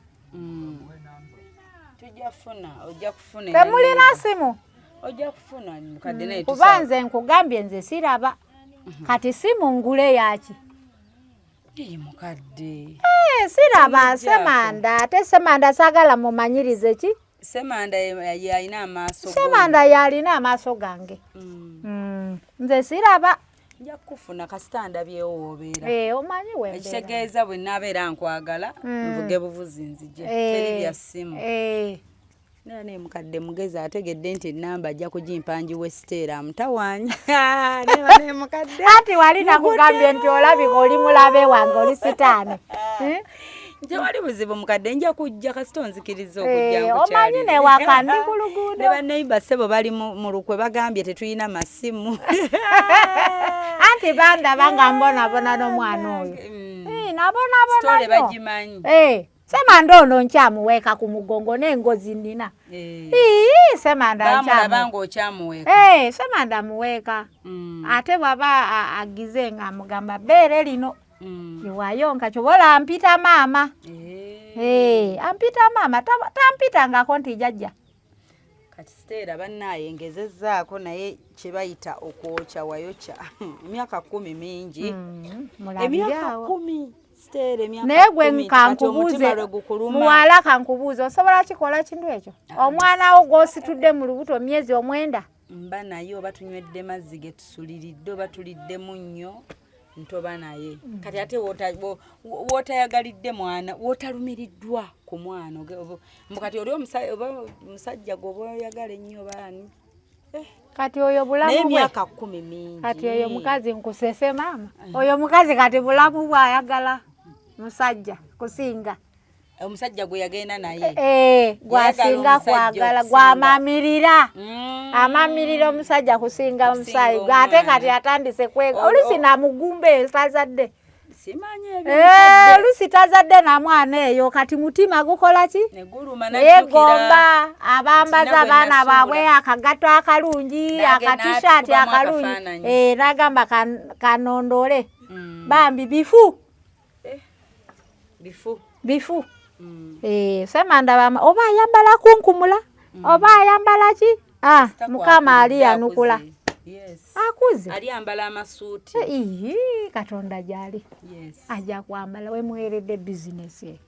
Tujja kufuna, ojja kufuna. Temulina simu? Ojja kufuna mukadde naye kuba nze nkugambye nze siraba. Kati simu ngule yaki? Mukadde. Siraba Ssemanda, ate Ssemanda saagala mumanyirize ki? Ssemanda yalina amaaso. Ssemanda yalina amaaso gange. Nze siraba. Nja kukufuna kasita ndabyewo w'obeera. Omanyi wembeera. Ekitegeeza bwe naabeera nkwagala nvuge buvuzi nzije. Teri bya ssimu. Naye naye mukadde mugezi ategedde nti ennamba ajja kugimpa ngiwe Stella amutawaanya. Anti wali nakugambye nti olabika oli mulabe wange oli sitaani. Tewali buzibu mukadde nja kujja kasita onzikiriza okujja nkukyalire. Omanyi ne waka ndi ku luguudo. Ne banneighbor ssebo bali mu lukwe bagambye tetulina masimu. Anti bandaba nga mbonaabona n'omwana oyo. Nabonaabona Story bagimanyi. Ssemanda ono nkyamuweeka ku mugongo n'engozi nnina. Ssemanda bamulaba ng'okyamuweeka. Ssemanda muweeka. Ate bw'aba agize ng'amugamba bbeere lino. Iwayonka kyobola ampita maama. Ampita maama tampitangako nti jjajja. Kati Stella bannaaye ngezezzaako naye kye bayita okwokya wayokya. Emyaka 10 mingi. Emyaka 10. Stella emyaka naye gwe kankubuuze muwala kankubuuze osobola kikola kintu ekyo? Omwana wo gw'ositudde mu lubuto myezi 9. Mba naye oba tunywedde mazzi ge tusuliridde oba tuliddemu nnyo ntoba naye. Kati ate wootayagalidde mwana, wootalumiriddwa ku mwana. Mbu kati oli omusajja gw'oba oyagala ennyo oba ani? Kati oyo bulamu bwe. Emyaka 10 mingi. Kati oyo mukazi nkusese maama. Oyo mukazi kati bulamu bw'ayagala musajja kusinga. Omusajja gwe yagenda naye. Gwasinga kwagala, gwamamirira. Amamirira omusajja kusinga omusajja. Ate kati atandise kwega. Oluusi namugumba tazadde. Simanyi ebyo. Oluusi tazadde na mwana eyo kati mutima gukola ki? Yeegomba abambaza abaana baabwe akagato akalungi, akatishaati akalungi. N'agamba kanondole. Bambi bifu. Bifu. Bifu. Semanda oba ayambala kunkumula, oba ayambala ki? Mukama aliyanukula. Akuze. Aliyambala amasuuti. Katonda gyali. Ajja kwambala wemuweeredde bizinesi ye.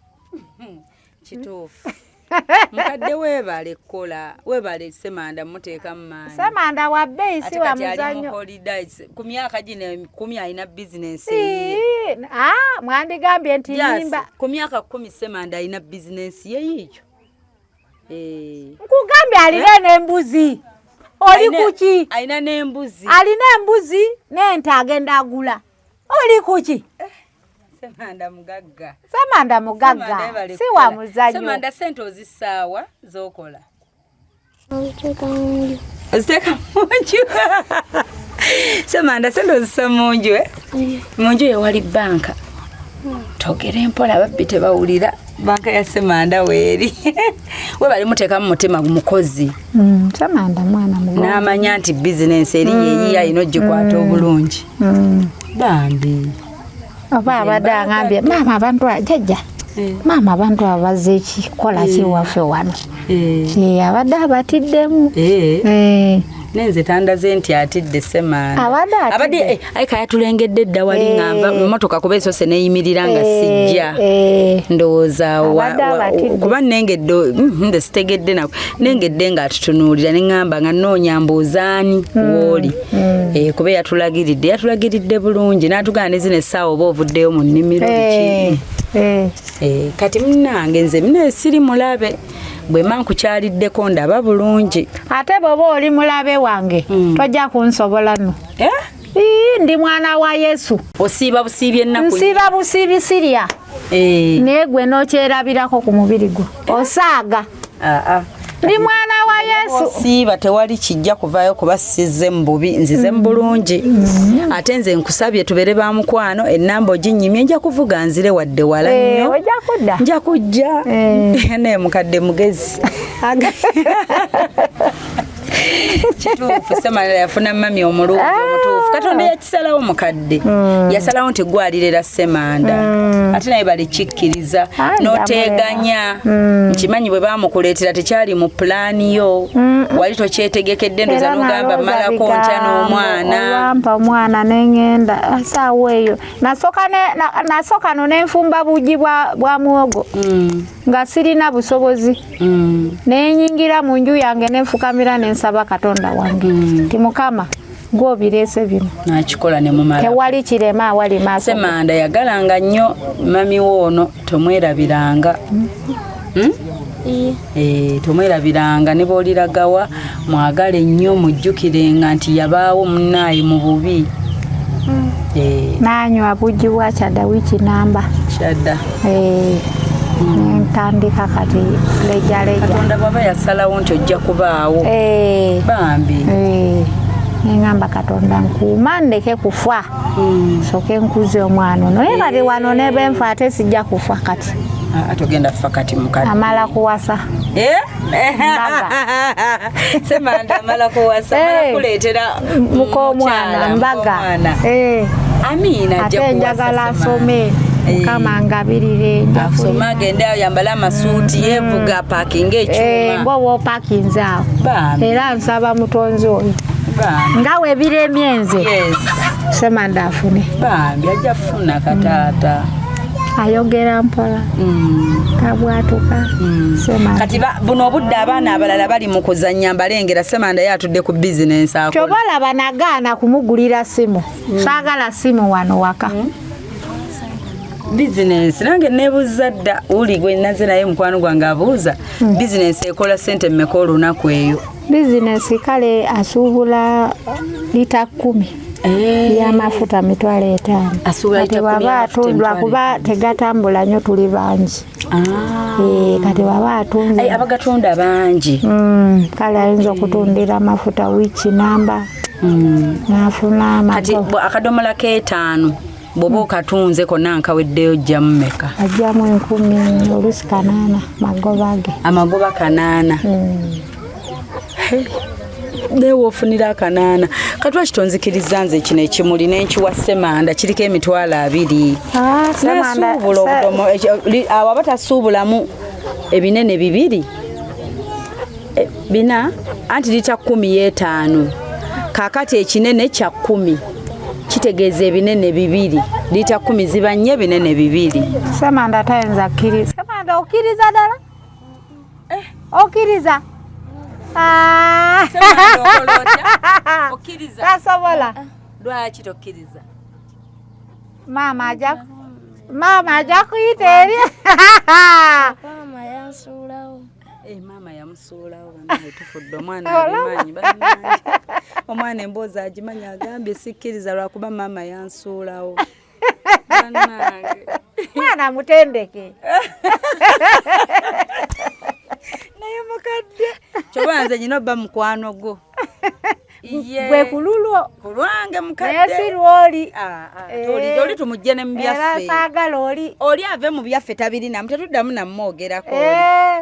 Kituufu. Mukadde weebale kukola, weebale Semanda muteeka mu maanyi. Semanda wa bbeeyi si wa muzannyo. Ku myaka gino 10 alina bizinesi ye. Mwandigambye nti nnyimba. Ku myaka 10 Semanda alina bizinesi ye yiiyo. Nkugambye alina n'embuzi. Oli kuki? Alina n'embuzi. Alina embuzi n'ente agenda agula. Oli kuki? Semanda mugagga. Semanda mugagga. Si wa muzannyo. Semanda ssente ozissaawa z'okola. Oziteeka mu nju. Oziteeka mu nju. Semanda ssente ozissa mu nju, Mu nju ewali bbanka. Twogere mpola ababbi tebawulira. Banka ya Semanda weeri. Webale muteekamu mutima mukozi. Semanda mwana mugonzi. N'amanya nti bizinensi eri yeeyiye alina ogikwata obulungi. Bambi. Oba abadde agambye maama abantu jjajja. Maama abantu abazze ki kola ki waffe wano. Abadde abatiddemu. Nenze tandaze nti atidde Semanda. Abadde ayi yatulengedde dda wali ngamba mmotoka kuba esose neeyimirira nga sijja. Ndowooza kuba nnengedde nze sitegedde nako. Nengedde ng'atutunuulira ne ŋŋamba nga nnoonya mbuuzaani w'oli. Kuba yatulagiridde bulungi n'atugamba ne zino essaawa oba ovuddeyo mu nnimiro biki. Kati munnange nze mune siri mulabe. Bwe mba nkukyaliddeko ndaba bulungi. Ate bw'oba oli mulabe wange tojja kunsobola nno. Ndi mwana wa Yesu. Osiiba busiibi ennaku. Nsiiba busiibi sirya. Naye gwe n'okyerabirako ku mubiri gwo. Osaaga. Ndi mwana wa Yesu. Osiiba tewali kijja kuvaayo kuba sizze mu bubi, nzize mu bulungi. Ate nze nkusabye tubeere ba mukwano, ennamba oginnyimye nja kuvuga nzire wadde wala nnyo. Ojja kudda. Nja kujja. Naye mukadde mugezi. Kituufu Semanda yafuna mami omulungi omutuufu. Katonda yakisalawo mukadde. Yasalawo nti gwalirera Semanda. Ate naye balikikkiriza n'oteeganya. Nkimanyi bwe baamukuleetera tekyali mu pulaani yo. Wali tokyetegekedde ndowooza n'ogamba mmalako ntya n'omwana. Olwampa omwana ne ŋŋenda essaawa eyo. Nasooka no ne nfumba bugi bwa muwogo. Nga sirina busobozi. Ne nnyingira mu nju yange ne nfukamira ne nsaba Katonda wange. Nti Mukama gw'obireese bino. Nakikola ne mumala. Tewali kirema awali maaso. Semanda yagalanga nnyo mami wo ono tomwerabiranga. Tomwerabiranga ne bw'oliragawa mwagale nnyo mujjukirenga nti yabaawo munnaaye mu bubi. Nanywa bugi bwa kyadda wiiki namba. Kyadda. Ntandika kati leja leja. Katonda bw'aba yasalawo nti ojja kubaawo. Bambi. Nengamba Katonda nkuuma ndeke kufa. Soke nkuze omwana ono. Naye kati wano ne benfa ate sijja kufa kati. Togenda kufa kati mukadde. Amala kuwasa. Semanda amala kuwasa. Amala kuleetera mukoomwana mbaga. Amina ajja Ate kuwasa njagala asome. Mukama ngabirire. Asome agende ayambale amasuuti yeevuga apaakinge ekyuma. Ng'oba opaakinze awo. Era nsaba mutonzi oyo. Nga webiremye nze. Semanda afune. Bambi ajja kufuna kataata. Ayogera mpola. Tabwatuka. Semanda. Kati buno obudde abaana abalala bali mu kuzannya mbalengera Semanda ye atudde ku bizinensi akola. Ky'oba olaba nagaana kumugulira simu. Saagala simu wano waka. Bizinensi nange neebuuza dda uli gwe naze naye mukwano gwange abuuza bizinensi ekola ssente mmeka olunaku eyo? Bizinensi kale asuubula lita 10 y'amafuta 5,000. Asuubula lita Kati 10 bw'aba y'amafuta atundwa emitwalo kuba etaano. tegatambula nnyo tuli bangi. Kati bw'aba atunze. Abagatunda bangi. Kale ayinza okutundira amafuta wiiki namba. N'afuna Kati amagoba. akadomola k'etaano bw'oba okatunze konna nkaweddeyo ojjamu mmeka? Ajjamu 1000 oluusi 800 magoba ge. Amagoba 800. Naye woofunira akanaana kati lwaki tonzikiriza nze kino ekimuli nenkiwa Ssemanda kiriko 20,000. Nasuubula obudomo awo aba tasuubulamu ebinene 2 4 anti lita 15. Kaakati ekinene kya 10 kitegeeza ebinene 2 lita 10 ziba 4 ebinene 2. Ssemanda tayinza kkiriza. Ssemanda okkiriza ddala? Okkiriza? Tasobola. Lwaki tokkiriza? Maama ajja kuyita eri. Maama yansuulawo. Maama yamusuulawo bannange tufudde omwana abimanyi bannange. Omwana emboozi agimanyi agambye sikkiriza lwakuba maama yansuulawo. Bannange. Mwana mutendeke. Naye mukadde. Kyoba nze nyina obba mukwano gwo. Gwe ku lulwo. Ku lwange mukadde. Naye si lw'oli. Oli tumugye ne mu byaffe. Era saagala oli. Oli ave mu byaffe tabirinamu tetuddamu namwogerako.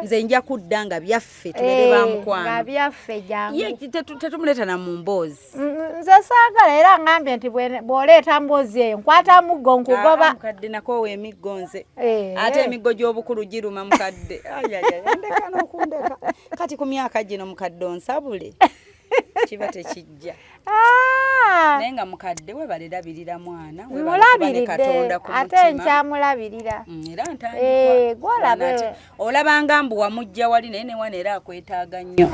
Nze nja kudda nga byaffe tubeere ba mukwano. Nga byaffe jangu. Ye tetumuleeta na mu mboozi. Nze saagala era ngambye nti bw'oleeta mboozi eyo nkwata muggo nkugoba. Mukadde nakoowa emiggo nze. Ate emiggo gy'obukulu giruma mukadde. Ndeka n'okundeka. Kati ku myaka gino mukadde onsabule. Kiba tekijja. Naye nga mukadde webale labirira mwana, webale Katonda ku mutima. Ate nkyamulabirira. Era ntandikwa. Olabanga mbu wamujja wali naye ne wana era akwetaaga nnyo.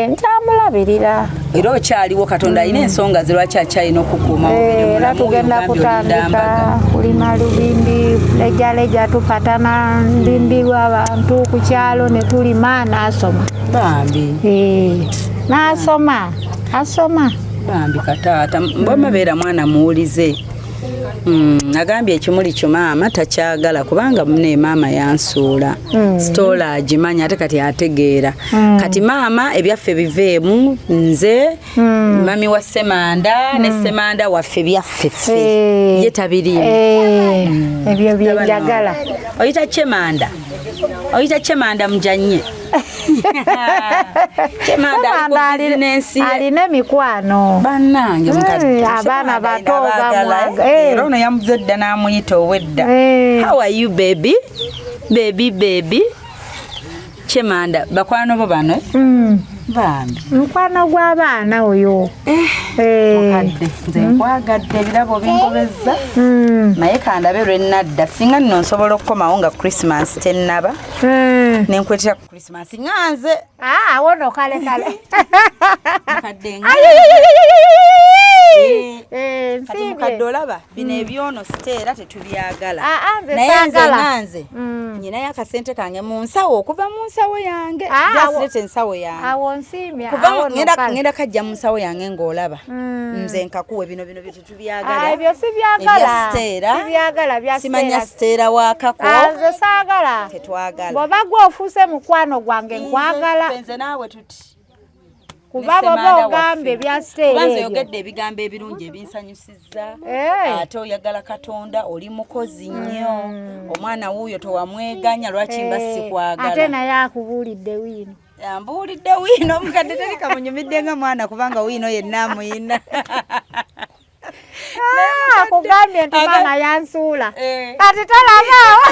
Nkyamulabirira. Era okyaliwo Katonda alina ensonga ze lwaki akyalina okukuuma mubiri mulamu. Era tugenda kutandika kulima lubimbi, lejaleja tupatana lubimbi lw'abantu ku kyalo ne tulima n'asoma. Bambi. N'asoma. Asoma. Bambi kataata mbwama beera mwana muwulize. Agambye ekimuli kyo maama takyagala kubanga mune maama yansuula. Sitoola agimanya ate kati ategeera. Kati maama ebyaffe biveemu nze mami wa Ssemanda ne Ssemanda waffe byaffe ffe. Ye tabiriimu. Ebyo bye njagala. Oyita Chemanda. Oyita Chemanda mujanye. Chemanda alina emikwano. Bannange mukadde. Abaana bato bamwaga. Era ono yamuze dda n'amuyita owedda. How are you baby? Baby baby. Chemanda bakwano bo bano? Bambi. Mukwano gw'abaana oyo. Mukadde nze nkwagadde ebirabo bingobezza. Naye kandabe lwe nnadda singa nno nsobola okukomawo nga Christmas tennaba. Nenkwetera ku Christmas nga nze. Awo no kale kale. Mukadde nga. Kati mukadde olaba bino ebyono siteera tetubyagala. Naye nze nga nze nyinayo akasente kange mu nsawo okuva mu nsawo yange. Just ensawo yange. Awo nsiimye. Ngenda kajja mu nsawo yange ng'olaba. Nze nkakuwe bino bino bye tetubyagala. Ebyo sibyagala. Sibyagala bya Simanya siteera wakako. Nze saagala. Tetwagala. Bw'oba gwe ofuuse mukwano gwange nkwagala. Nze naawe tuti. Kuba baba ogambye bya siteera. Kuba nze oyogedde ebigambo ebirungi ebinsanyusizza. Ate oyagala Katonda oli mukozi nnyo. Omwana wuuyo towamweganya lwaki mba sikwagala. Ate naye akubuulidde wiino. Ambuulidde wiino mukadde teri kamunyumidde nga mwana kubanga wiino yenna amuyina. Akugambye nti maama yansuula. Kati tolabaawo.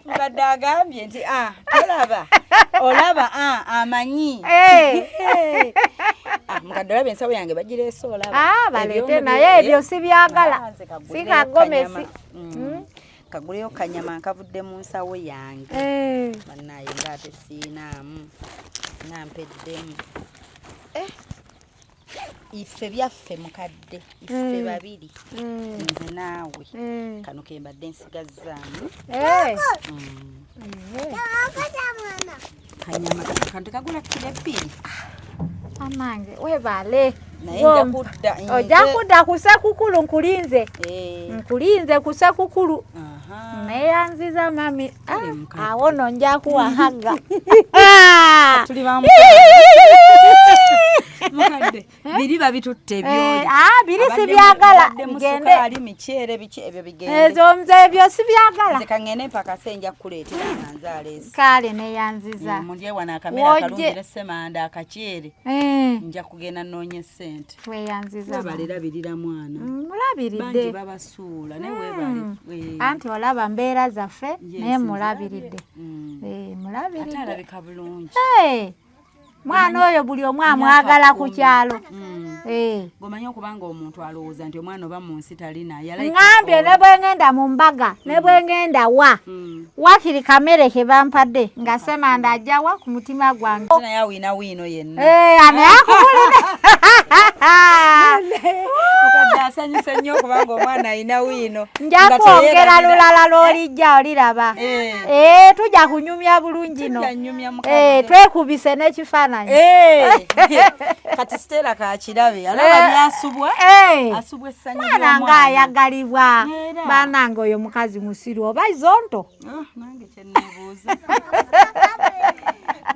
Mukadde agambye nti tolaba. Olaba amanyi. Mukadde olaba ensawo yange bagireese olaba. Baleete naye ebyo sibyagala. Si kagomesi. Kaguleyo kanyama nkavudde mu nsawo yange. Bannaye ng'ate siinaamu. Nga mpeddemu. Iffe byaffe mukadde. Iffe babiri. Nze naawe. Kano ke mbadde nsigazzaamu. Kanyama kano tekagula kilo 2. Amange webale. Naye nja kudda. Ojja kudda ku Ssekukulu nkulinze. Nkulinze ku Ssekukulu. Neyanziza mami. Awo nno nja kuwa haga. Tuli ba Mukadde, biri babitutte Eh, byoli. ah, biri Abadde sibyagala, mubadde mu bigende. sukaali, miceere, biki ebyo bigende. Ezo nze ebyo sibyagala. Nze kaŋŋende mpakase nja kukuleetera nga nzaaleesi. Kale neyanziza. Mundye wano akamere Wojje. akalungi ne ssemanda akaceere. Eh, Nja kugenda nnoonya ssente. tweyanziza. Webale labirira mwana. Bangi Mulabiridde. babasuula naye weebale. Eh, Anti olaba mbeera zaffe Yes, naye nze mulabiridde. Eh, Ate mulabiridde. alabika bulungi. Eh, mwana oyo buli omu amwagala ku kyalo. Eh. Ng'omanyi okubanga omuntu alowooza nti omwana oba mu nsi talina. Ŋŋambye ne bwe ŋŋenda mu mbaga ne bwe ŋŋenda wa wakiri kamere ke bampadde nga Ssemanda ajja wa ku mutima gwange. Naye awiina wiino yenna. Eh, naye akubulire. Mukadde asanyuse nnyo okubanga omwana alina wiino. Nja Nga kwongera teyeerabira. lulala lw'olijja oliraba. Eh. Eh, tujja kunyumya bulungi no. Tujja nnyumya mukadde. Eh, twekubise n'ekifaananyi. Eh, kati Stella kakirabe alaba byasubwa Eh. asubwa essanyu Mwana ly'omwana. ng'ayagalibwa. Era. Banange oyo mukazi musiru oba izonto. Oh, nange kyenneebuuza.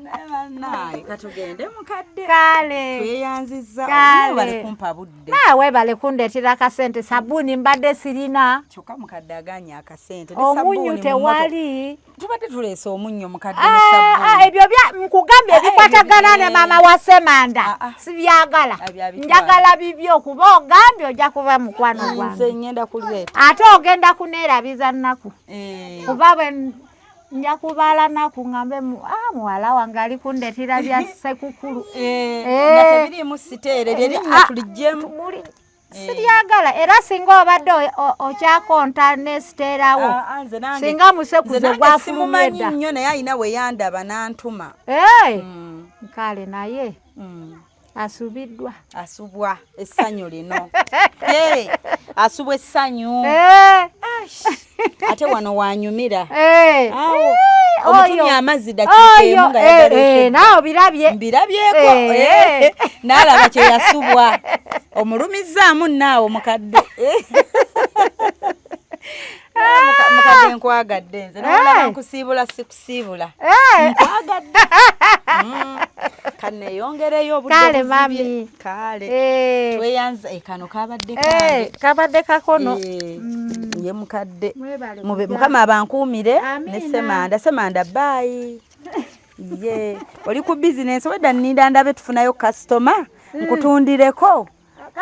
Naye bannaaye katugende mukadde. Kale. Tweyanzizza Kale. webale kumpa budde. Naawe webale kundeetera akasente sabbuuni mbadde sirina. Kyokka mukadde aganye akasente ne Omunnyu sabbuuni mu mmotoka. tewali. Tubadde tuleese omunnyo mukadde ne Ah, ah, sabbuuni. ebyo bya nkugambye Ah, ebikwatagana ebyo ne maama wa Ssemanda Ah, ah. sibyagala. Ah, byabitwala. Njagala bibyo kuba ogambye ojja kuba mukwano Nze gwange. ngenda kuleeta. Ate ogenda kuneerabiza nnaku. Eh, Kuba bwe nja kubala nnaku ngambe muwala wange ali kundeetera bya ssekukulu. eh, Eh. nga tebiriimu siteere lye linnya Ah, tuliggyemu. Siryagala era singa obadde okyakonta ne siteerawo Ah, ah, nze nange- singa nze musekuze nange gwafulumye simumanyi dda. nnyo naye alina we yandaba n'antuma. Eh, kale naye asubiddwa. Asubwa essanyu lino. Hey, asubwa essanyu. Eh, Ate wano wanyumira. eh, Awo, eh, omutumye oyo, amazzi dakiika emu oyo, nga eh, yagala eh, efedda. naawe obirabye. Mbirabyeko. Eh. Eh, n'alaba kye yasubwa. Omulumizzaamu naawe mukadde. Mukadde nkwagadde nze. N'olaba Eh. nkusiibula sikusiibula. Eh, Nkwagadde. Kanneeyongereyo obudde Kale, buzibye. mami. Kale. eh, Tweyanza eh, kano kabadde eh, kange. kabadde kakono. Eh, ye mukadde. Mwebale Mube- kujja. Mukama abankuumire ne Amiina. Ssemanda. Ssemanda bye. Ye oli ku bizinensi wedda nninda ndabe tufunayo kasitoma nkutundireko.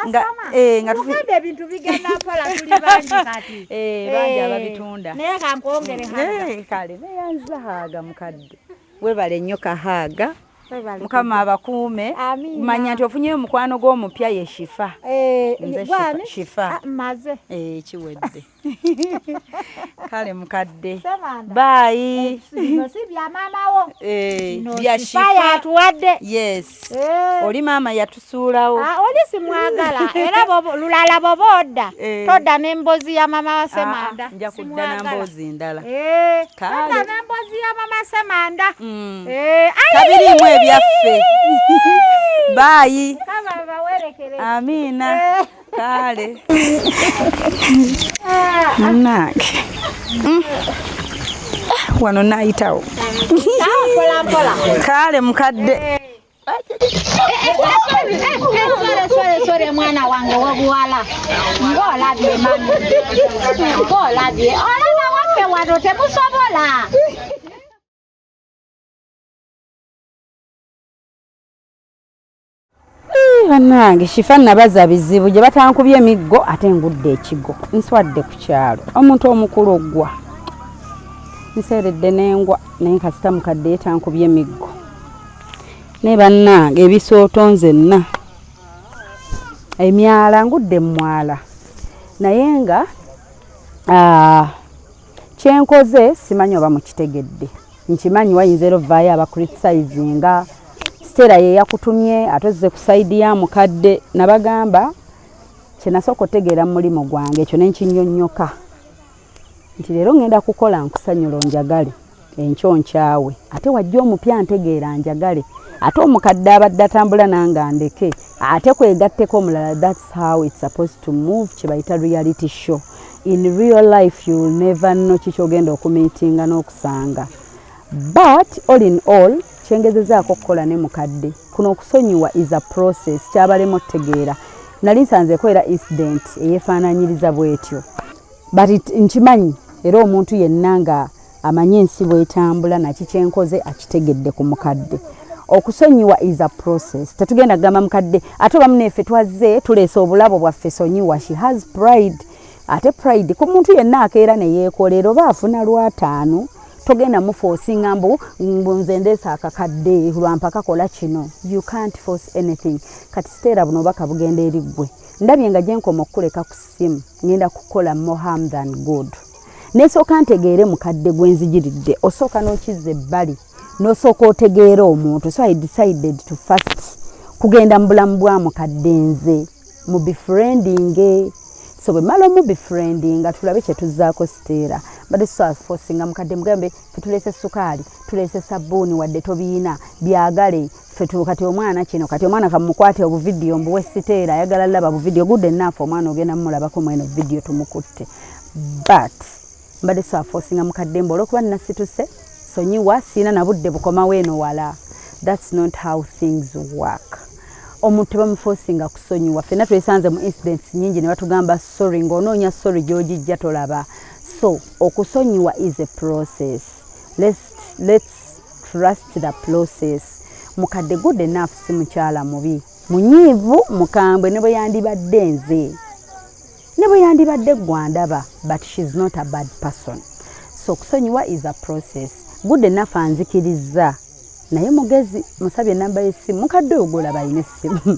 Nga, eh, nga tufi- Muganda ebintu bigenda mpola tuli bangi kati. Eh, bangi Eh, ababitunda. Naye kankwongere haaga. Eh, kale neyanza haaga mukadde. Webale nnyo kahaaga. Webale Mukama abakuume. Amiina. Manya nti ofunyeyo mukwano gw'omupya ye Shifa. Eh, Nze gwani? Shifa. Ah, maze. Eh, kiwedde. Kale mukadde. Ssemanda. Bye. Bino si bya maama wo. Eh, Bino bya Shifa Shifa. yatuwadde. Yes. Eh. Oli maama yatusuulawo. Ah, oli simwagala era lulala bw'oba odda Eh. todda n'emboozi ya maama wa Ssemanda. Ah, nja kudda Simwagala. na mboozi ndala. Eh, Kale. todda n'emboozi ya maama Ssemanda. Eh, ai! Kabirimu ebyaffe. Bye. Kama bawerekere. Amiina. Kale. Munnange. Wano naayitawo. Mpola mpola. Kale mukadde. Sore sore sore mwana wange w'obuwala ng'olabye mami ng'olabye olaba waffe wano temusobola. Bannange Shifa nabaza bizibu gye batankubye emiggo ate ngudde ekigo nswadde ku kyalo omuntu omukulu oggwa nseeredde n'engwa naye kasita mukadde ye tankubye emiggo naye bannange ebisooto nzenna emyala ngudde mu mwala naye nga kyenkoze simanyi oba mukitegedde nkimanyi wayinza era ovaayo abacriticinga Stella ye yakutumye ate ozze ku sayidi ya mukadde nabagamba kye nasooka otegeera mu mulimu gwange ekyo ne nkinyonnyoka nti leero ngenda kukola nkusanyula onjagale enkyo nkyawe ate wajja omupya ntegeera njagale ate omukadde abadde atambula nange andeke ate kwegatteko omulala. That's how it's supposed to move, kye bayita reality show. In real life you will never know kikyogenda okumiitinga n'okusanga, but all in all Kyengezezaako okukola ne mukadde kuno, okusonyiwa is a process. Kyabalemu otutegeera, nali nsanzeeko era incident eyeefaananyiriza bwetyo, but nkimanyi era omuntu yenna nga amanyi ensi bwetambula naki kyenkoze akitegedde ku mukadde. Okusonyiwa is a process. Tetugenda kugamba mukadde ate obamu neeffe twazze tuleese obulabo bwaffe, sonyiwa. She has pride, ate pride ku muntu yenna akeera neyeekolera oba afuna lwataano, togenda muforcinga mbu nze ndeese akakadde lwampaka kola kino. You can't force anything. Kati siteera buno obaka bugenda eri ggwe. Ndabye nga gyenkoma okukuleka ku ssimu ngenda kukola more harm than good. Nesooka ntegeere mukadde gwenzigiridde, osooka n'okizza ebbali n'osooka otegeera omuntu. So I decided to first kugenda mu bulamu bwa mukadde, nze mu befriending. So bwe mala omubefriendinga, tulabe kyetuzzaako. Siteera mbadde tusobola mukadde mugambe fe tuleese sukaali, tuleese sabbuuni, wadde tobiina byagale ffe. Kati omwana kino, kati omwana kamukwate obuvidiyo mbuwe Siteera, ayagala laba buvidiyo. Good enough, omwana ogenda mumulabako mweno vidiyo tumukutte, but mbadde soaforcinga mukadde mbu olwokuba nasituse sonyiwa, siina nabudde bukomawo eno wala. That's not how things work. Omuntu tebamuforcinga kusonyiwa. Ffenna twesanze mu incidents nyingi ne batugamba sorry, ng'onoonya sorry gy'ogijja tolaba. So okusonyiwa is a process. Let's trust the process. Mukadde good enough, si mukyala mubi, munyiivu, mukambwe, ne bwe yandibadde nze, ne bwe yandibadde gwandaba, but she's not a bad person. So okusonyiwa is a process. Good enough, anzikiriza naye mugezi. Musabye enamba y'essimu. Mukadde oyo gwolaba alina essimu.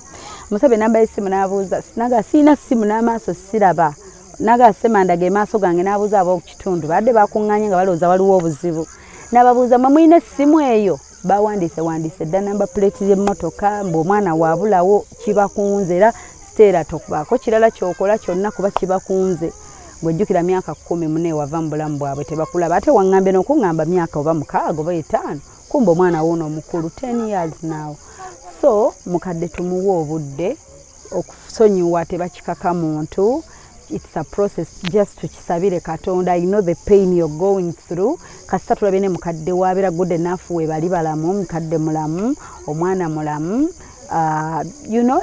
Musabye enamba y'essimu n'abuuza, naga siina ssimu, n'amaaso siraba. Naga semandaga emaaso gange. N'abuuza ab'okukitundu, badde bakuŋŋaanye nga balowooza waliwo obuzibu. N'ababuuza, "Mwe mulina essimu eyo?" Bawandiise wandiise dda number plate y'emmotoka mbu omwana waabulawo kibakunze. Era siteera tokubaako kirala kyokola kyonna kuba kibakunze. Bwejjukira myaka 14 wava mu bulamu bwabwe, tebakulaba. Ate waŋŋambye n'okuŋŋamba myaka oba 6 oba 5, kumba omwana wuuno omukulu 10 years now. So mukadde tumuwe obudde. Okusonyiwa tebakikaka muntu, it's a process. Just tukisabire Katonda. I know the pain you're going through. Kasita tulabye ne mukadde wabeera good enough, we bali balamu, mukadde mulamu, omwana mulamu.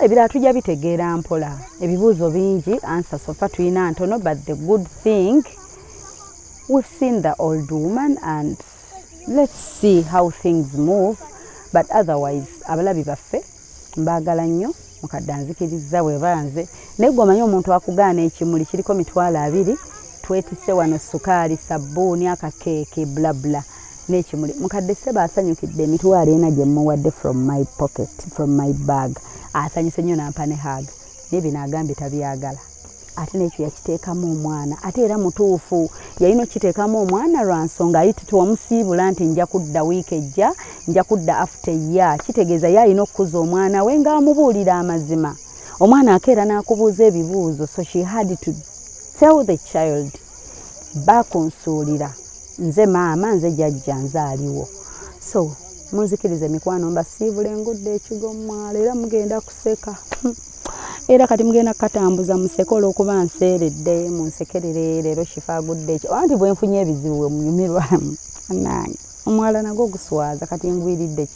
Ebirala tujja bitegeera mpola. Ebibuuzo bingi, answer so far tulina ntono, but the good thing, we've seen the old woman and let's see how things move. But otherwise, abalabi baffe mbaagala nnyo. Mukadde anzikiriza bwe banze, naye gwe omanyi omuntu akugaana ekimuli kiriko 20,000, twetise wano sukaali, sabbuuni, akakeeke, blabla n'ekimuli. Mukadde seba asanyukidde 40,000 gye mmuwadde from my pocket, from my bag. Asanyuse nnyo nampa ne hug, naye bino agambye tabyagala. Ate n'ekyo yakiteekamu omwana, ate era mutuufu, yalina okukiteekamu omwana lwa nsonga ayiti tewamusiibula nti nja kudda wiiki ejja, nja kudda after year. Kitegeeza ye alina okukuza omwana we ng'amubuulira amazima. Omwana akeera n'akubuuza ebibuuzo, so she had to tell the child, bakunsuulira nze maama, nze jjajja, nze aliwo. So munzikirize mikwano, mbasiibula engudde ekigo mwalo, era mugenda kuseka, era kati mugenda kukatambuza museke olw'okuba nseeredde. Munsekerere leero Shifa agudde ekyo, anti bwe nfunye ebizibu we munyumirwa nange. Omwala nagwo guswaza. Kati ngwiridde ki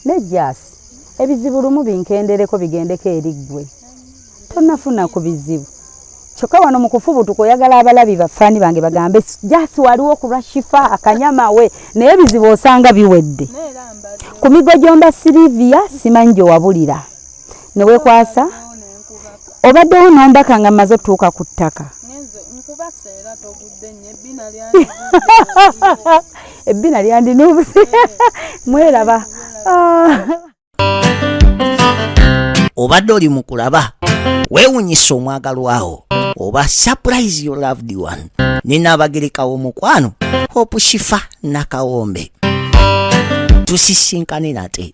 nejjaasi? Ebizibu lumu binkendereko, bigendeko eri ggwe tonnafuna ku bizibu. Kyokka wano mu kufubutuka oyagala abalabi bafaani bange bagambe jasi waliwo ku lwa Shifa akanyama we, naye ebizibu osanga biwedde ku migo gyomba. Siriviya simanyi gye wabulira neweekwasa, obaddewo nombaka nga mmaze otutuuka ku ttaka. Nkubaseera togudde nnyo, ebbina. Ebbina lyandinuubuse mweraba. Ah. Obadde oli mu kulaba weewunyisa omwagalwawo oba surprise your loved one ninaabagerekawo omukwano Hope Shifa Nakawombe. Tusisinkane nate.